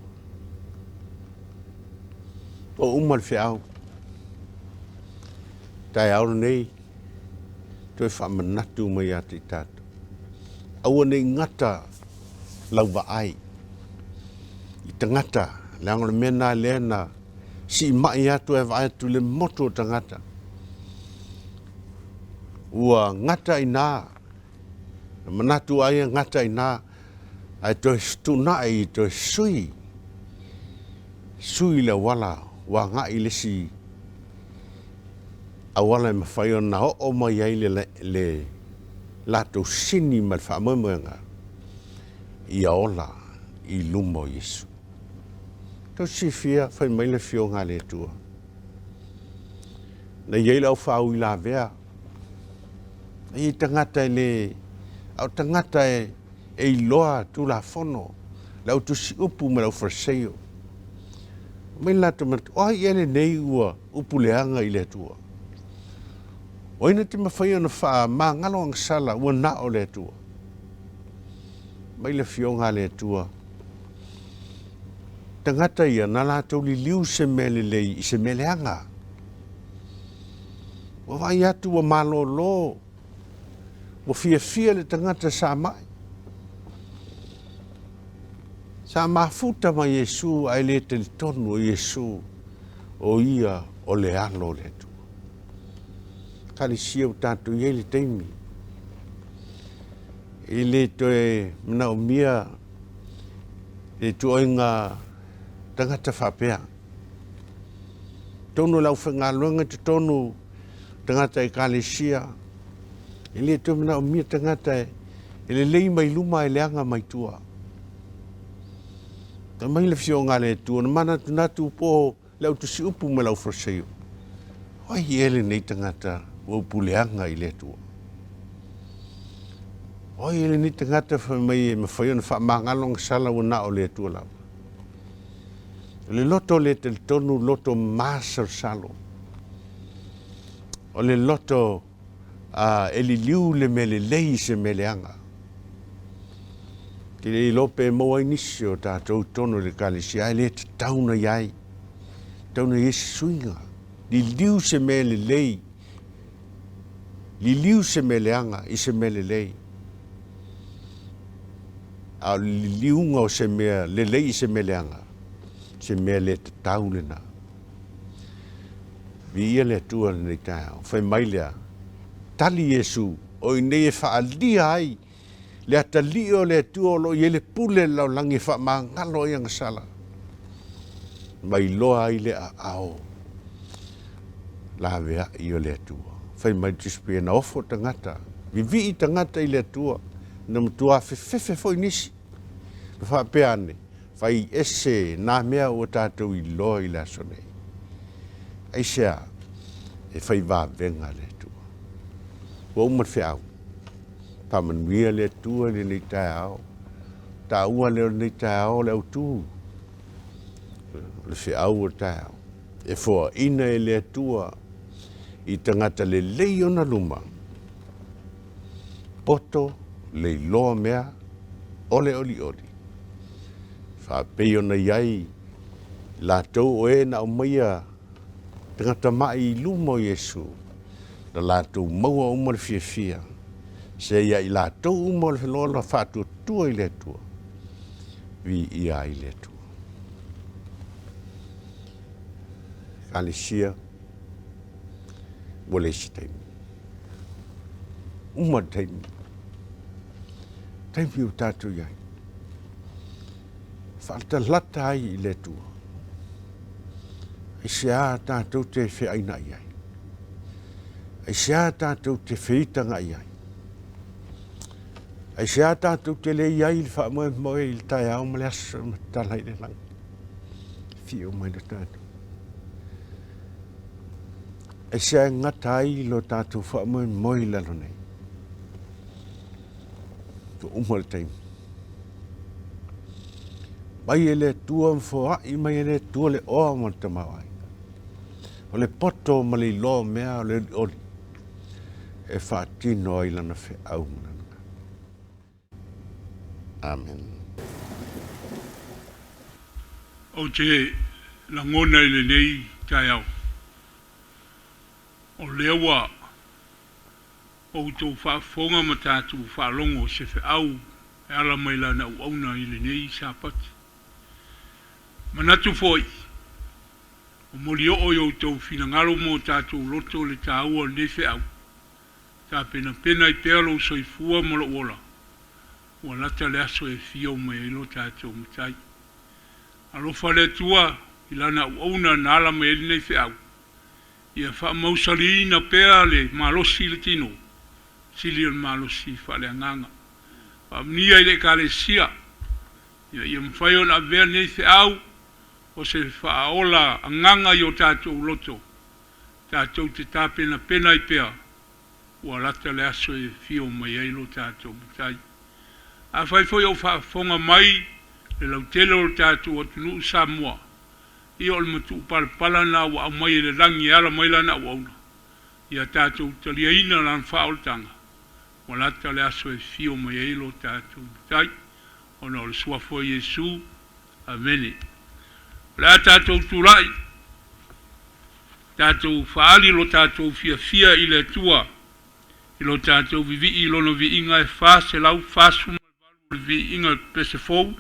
O uma le feau. Taeao lenei, toe faamanatu mai ia te i tatou. Aua ne i gata lau vaai i tagata, leaga o le mea lena lea na siimai atu e vaai atu i le motu o tagata. Ua gata i ina, na manatu ai e gata i ina, ae toe fetuunai, toe sui, sui le auala ua agai i le isi auala e mafai ona oo mai ai le, le latou sini ma le faamoemoega ia ola i luma o Iesu. Tou silafia, fai mai le Afioga a le Atua, na i ai le aufāuilavea, na i ai tagata e le, a o tagata e, e iloa Tulafono, le au tusi upu ma le au Fariseio. Mai le latou manatu, o ai ea lenei ua upu leaga i le Atua? O ai na te mafai ona faamagalo agasala ua na o le Atua? Mai le Afioga a le Atua, tagata ia na latou liliu se mea lelei i se mea leaga. Ua vaai atu ua malolo Ua fiafia le tagata sa mai. Sa mafuta ma Iesu ae le talitonu o Iesu o ia o le Alo o le Atua. Kalesia ua tatou i ai le taimi. E le toe manaomia le ituaiga tagata faapea. Totonu o le aufaigaluega, totonu o tagata ekalesia, e le toe manaomia tagata e lelei mai luma ae leaga mai tua. Fai mai le Afioga a le Atua, na manatunatu po o le au tusiupu ma le au Fariseio, o ai ea lenei tagata ua upuleaga i le Atua? O ai ea lenei tagata fai mai e mafai ona faamagalo agasala ua na o le Atua lava? O le loto le talitonu, loto masalosalo. O le loto e liliu le mea lelei i se mea leaga. Ou te le iloa pe maua ai nisi o tatou i totonu o le Ekalesia ae le tatau ona i ai. Tatau ona i ai se suiga. Liliu se mea lelei, liliu se mea leaga i se mea lelei. A o le liliuga o se mea lelei i se mea leaga, se mea le tatau lena. Viia le Atua i lenei taeao. Fai mai lea, Tali Iesu, o i nei e faaalia ai le atalii o le Atua o lo o i ai le pule i le lalolagi e faamagalo ai agasala, ma iloa ai le aao laveai o le Atua. Fai mai le Tusi Paia, na ofo tagata, vivii tagata i le Atua, na matua fefefe foi nisi. Ma faapea ane, Fai ese nā mea ua tātou iloa i le aso nei. Aisea e fai vavega le Atua? Ua uma le feau. Faamanuia le Atua i lenei taeao. Taua lea o lenei taeao o le autu o le feau o le taeao. E foaina e le Atua i tagata lelei ona luma, poto leiloa mea o le olioli. Faapei ona i ai latou o e na aumaia tagata maʻi i luma o Iesu, na latou maua uma le fiafia, se ia i latou uma o le lola faatuatua i le Atua, viia ai le Atua. Ekalesia, ua leai se taimi. Uma le taimi. Taimi ua tatou i ai. Faalatalata ai i le Atua. Aisea tatou te feaina'i ai? Aisea tatou te feitaga'i ai? Aisea tatou te le i ai i le faamoemoe i le taeao ma le aso ma tatala i le lagi? Fio mai le tatou. Aisea e gata ai lo tatou faamoemoe i lalo nei? Ua uma le taimi. Mai e le Atua ma foai mai e le Atua le oa ma le tamaoaiga. O le poto ma le iloa o mea o le olioli e faatino ai lana feau ma lana galuega. Amen. Ou te lagona i lenei taeao, o lea ua outou faafofoga ma tatou faalogo i se feau e ala mai lana auauna i lenei Sapati. Manatu foi, o molioo i outou finagalo ma o tatou loto le taua o lenei feau, tapenapena ai pea lou soifua ma lou ola, ua lata le aso e afio mai ai lo tatou Matai. Alofa le Atua i Lana auauna na ala mai ai lenei feau, Ia faamausaliina pea le malosi i le tino, sili o le malosi faaleagaga. Faamanuia i le Ekalesia, ina ia mafai ona avea lenei feau o se faaola agaga i o tatou loto, tatou te tapenapena ai pea, ua lata le aso e fio mai ai lo tatou Matai. Afai foi o faafofoga mai le lautele o lo tatou atunuu Samoa, Ia o le matuupalapala lena ua aumai e le lagi e ala mai lana auauna, ia tatou taliaina lana faaolataga, ua lata le aso e fio mai ai lo tatou Matai, ona o le Suafa o Iesu. Amene. O le a tatou tulai, tatou faaali lo tatou fiafia i le Atua, i lo tatou vivii i Lona viiga e 448 o le viiga o le pese fou.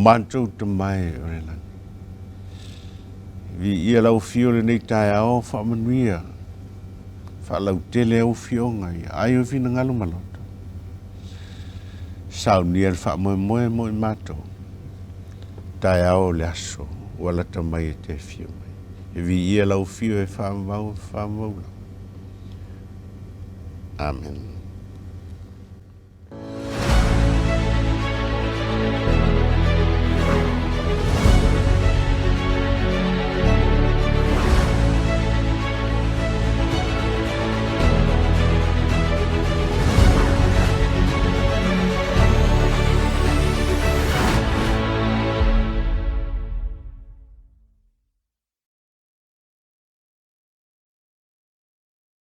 matou Tama e o le lagi, viia lau Afio lenei taeao, faamanuia, faalautele au Afioga ia ai o finagalo ma loto. Saunia le faamoemoe mo i matou, taeao o le aso ua lata mai e te afio mai. E viia lau Afio e faamau e faamau lava. Amen.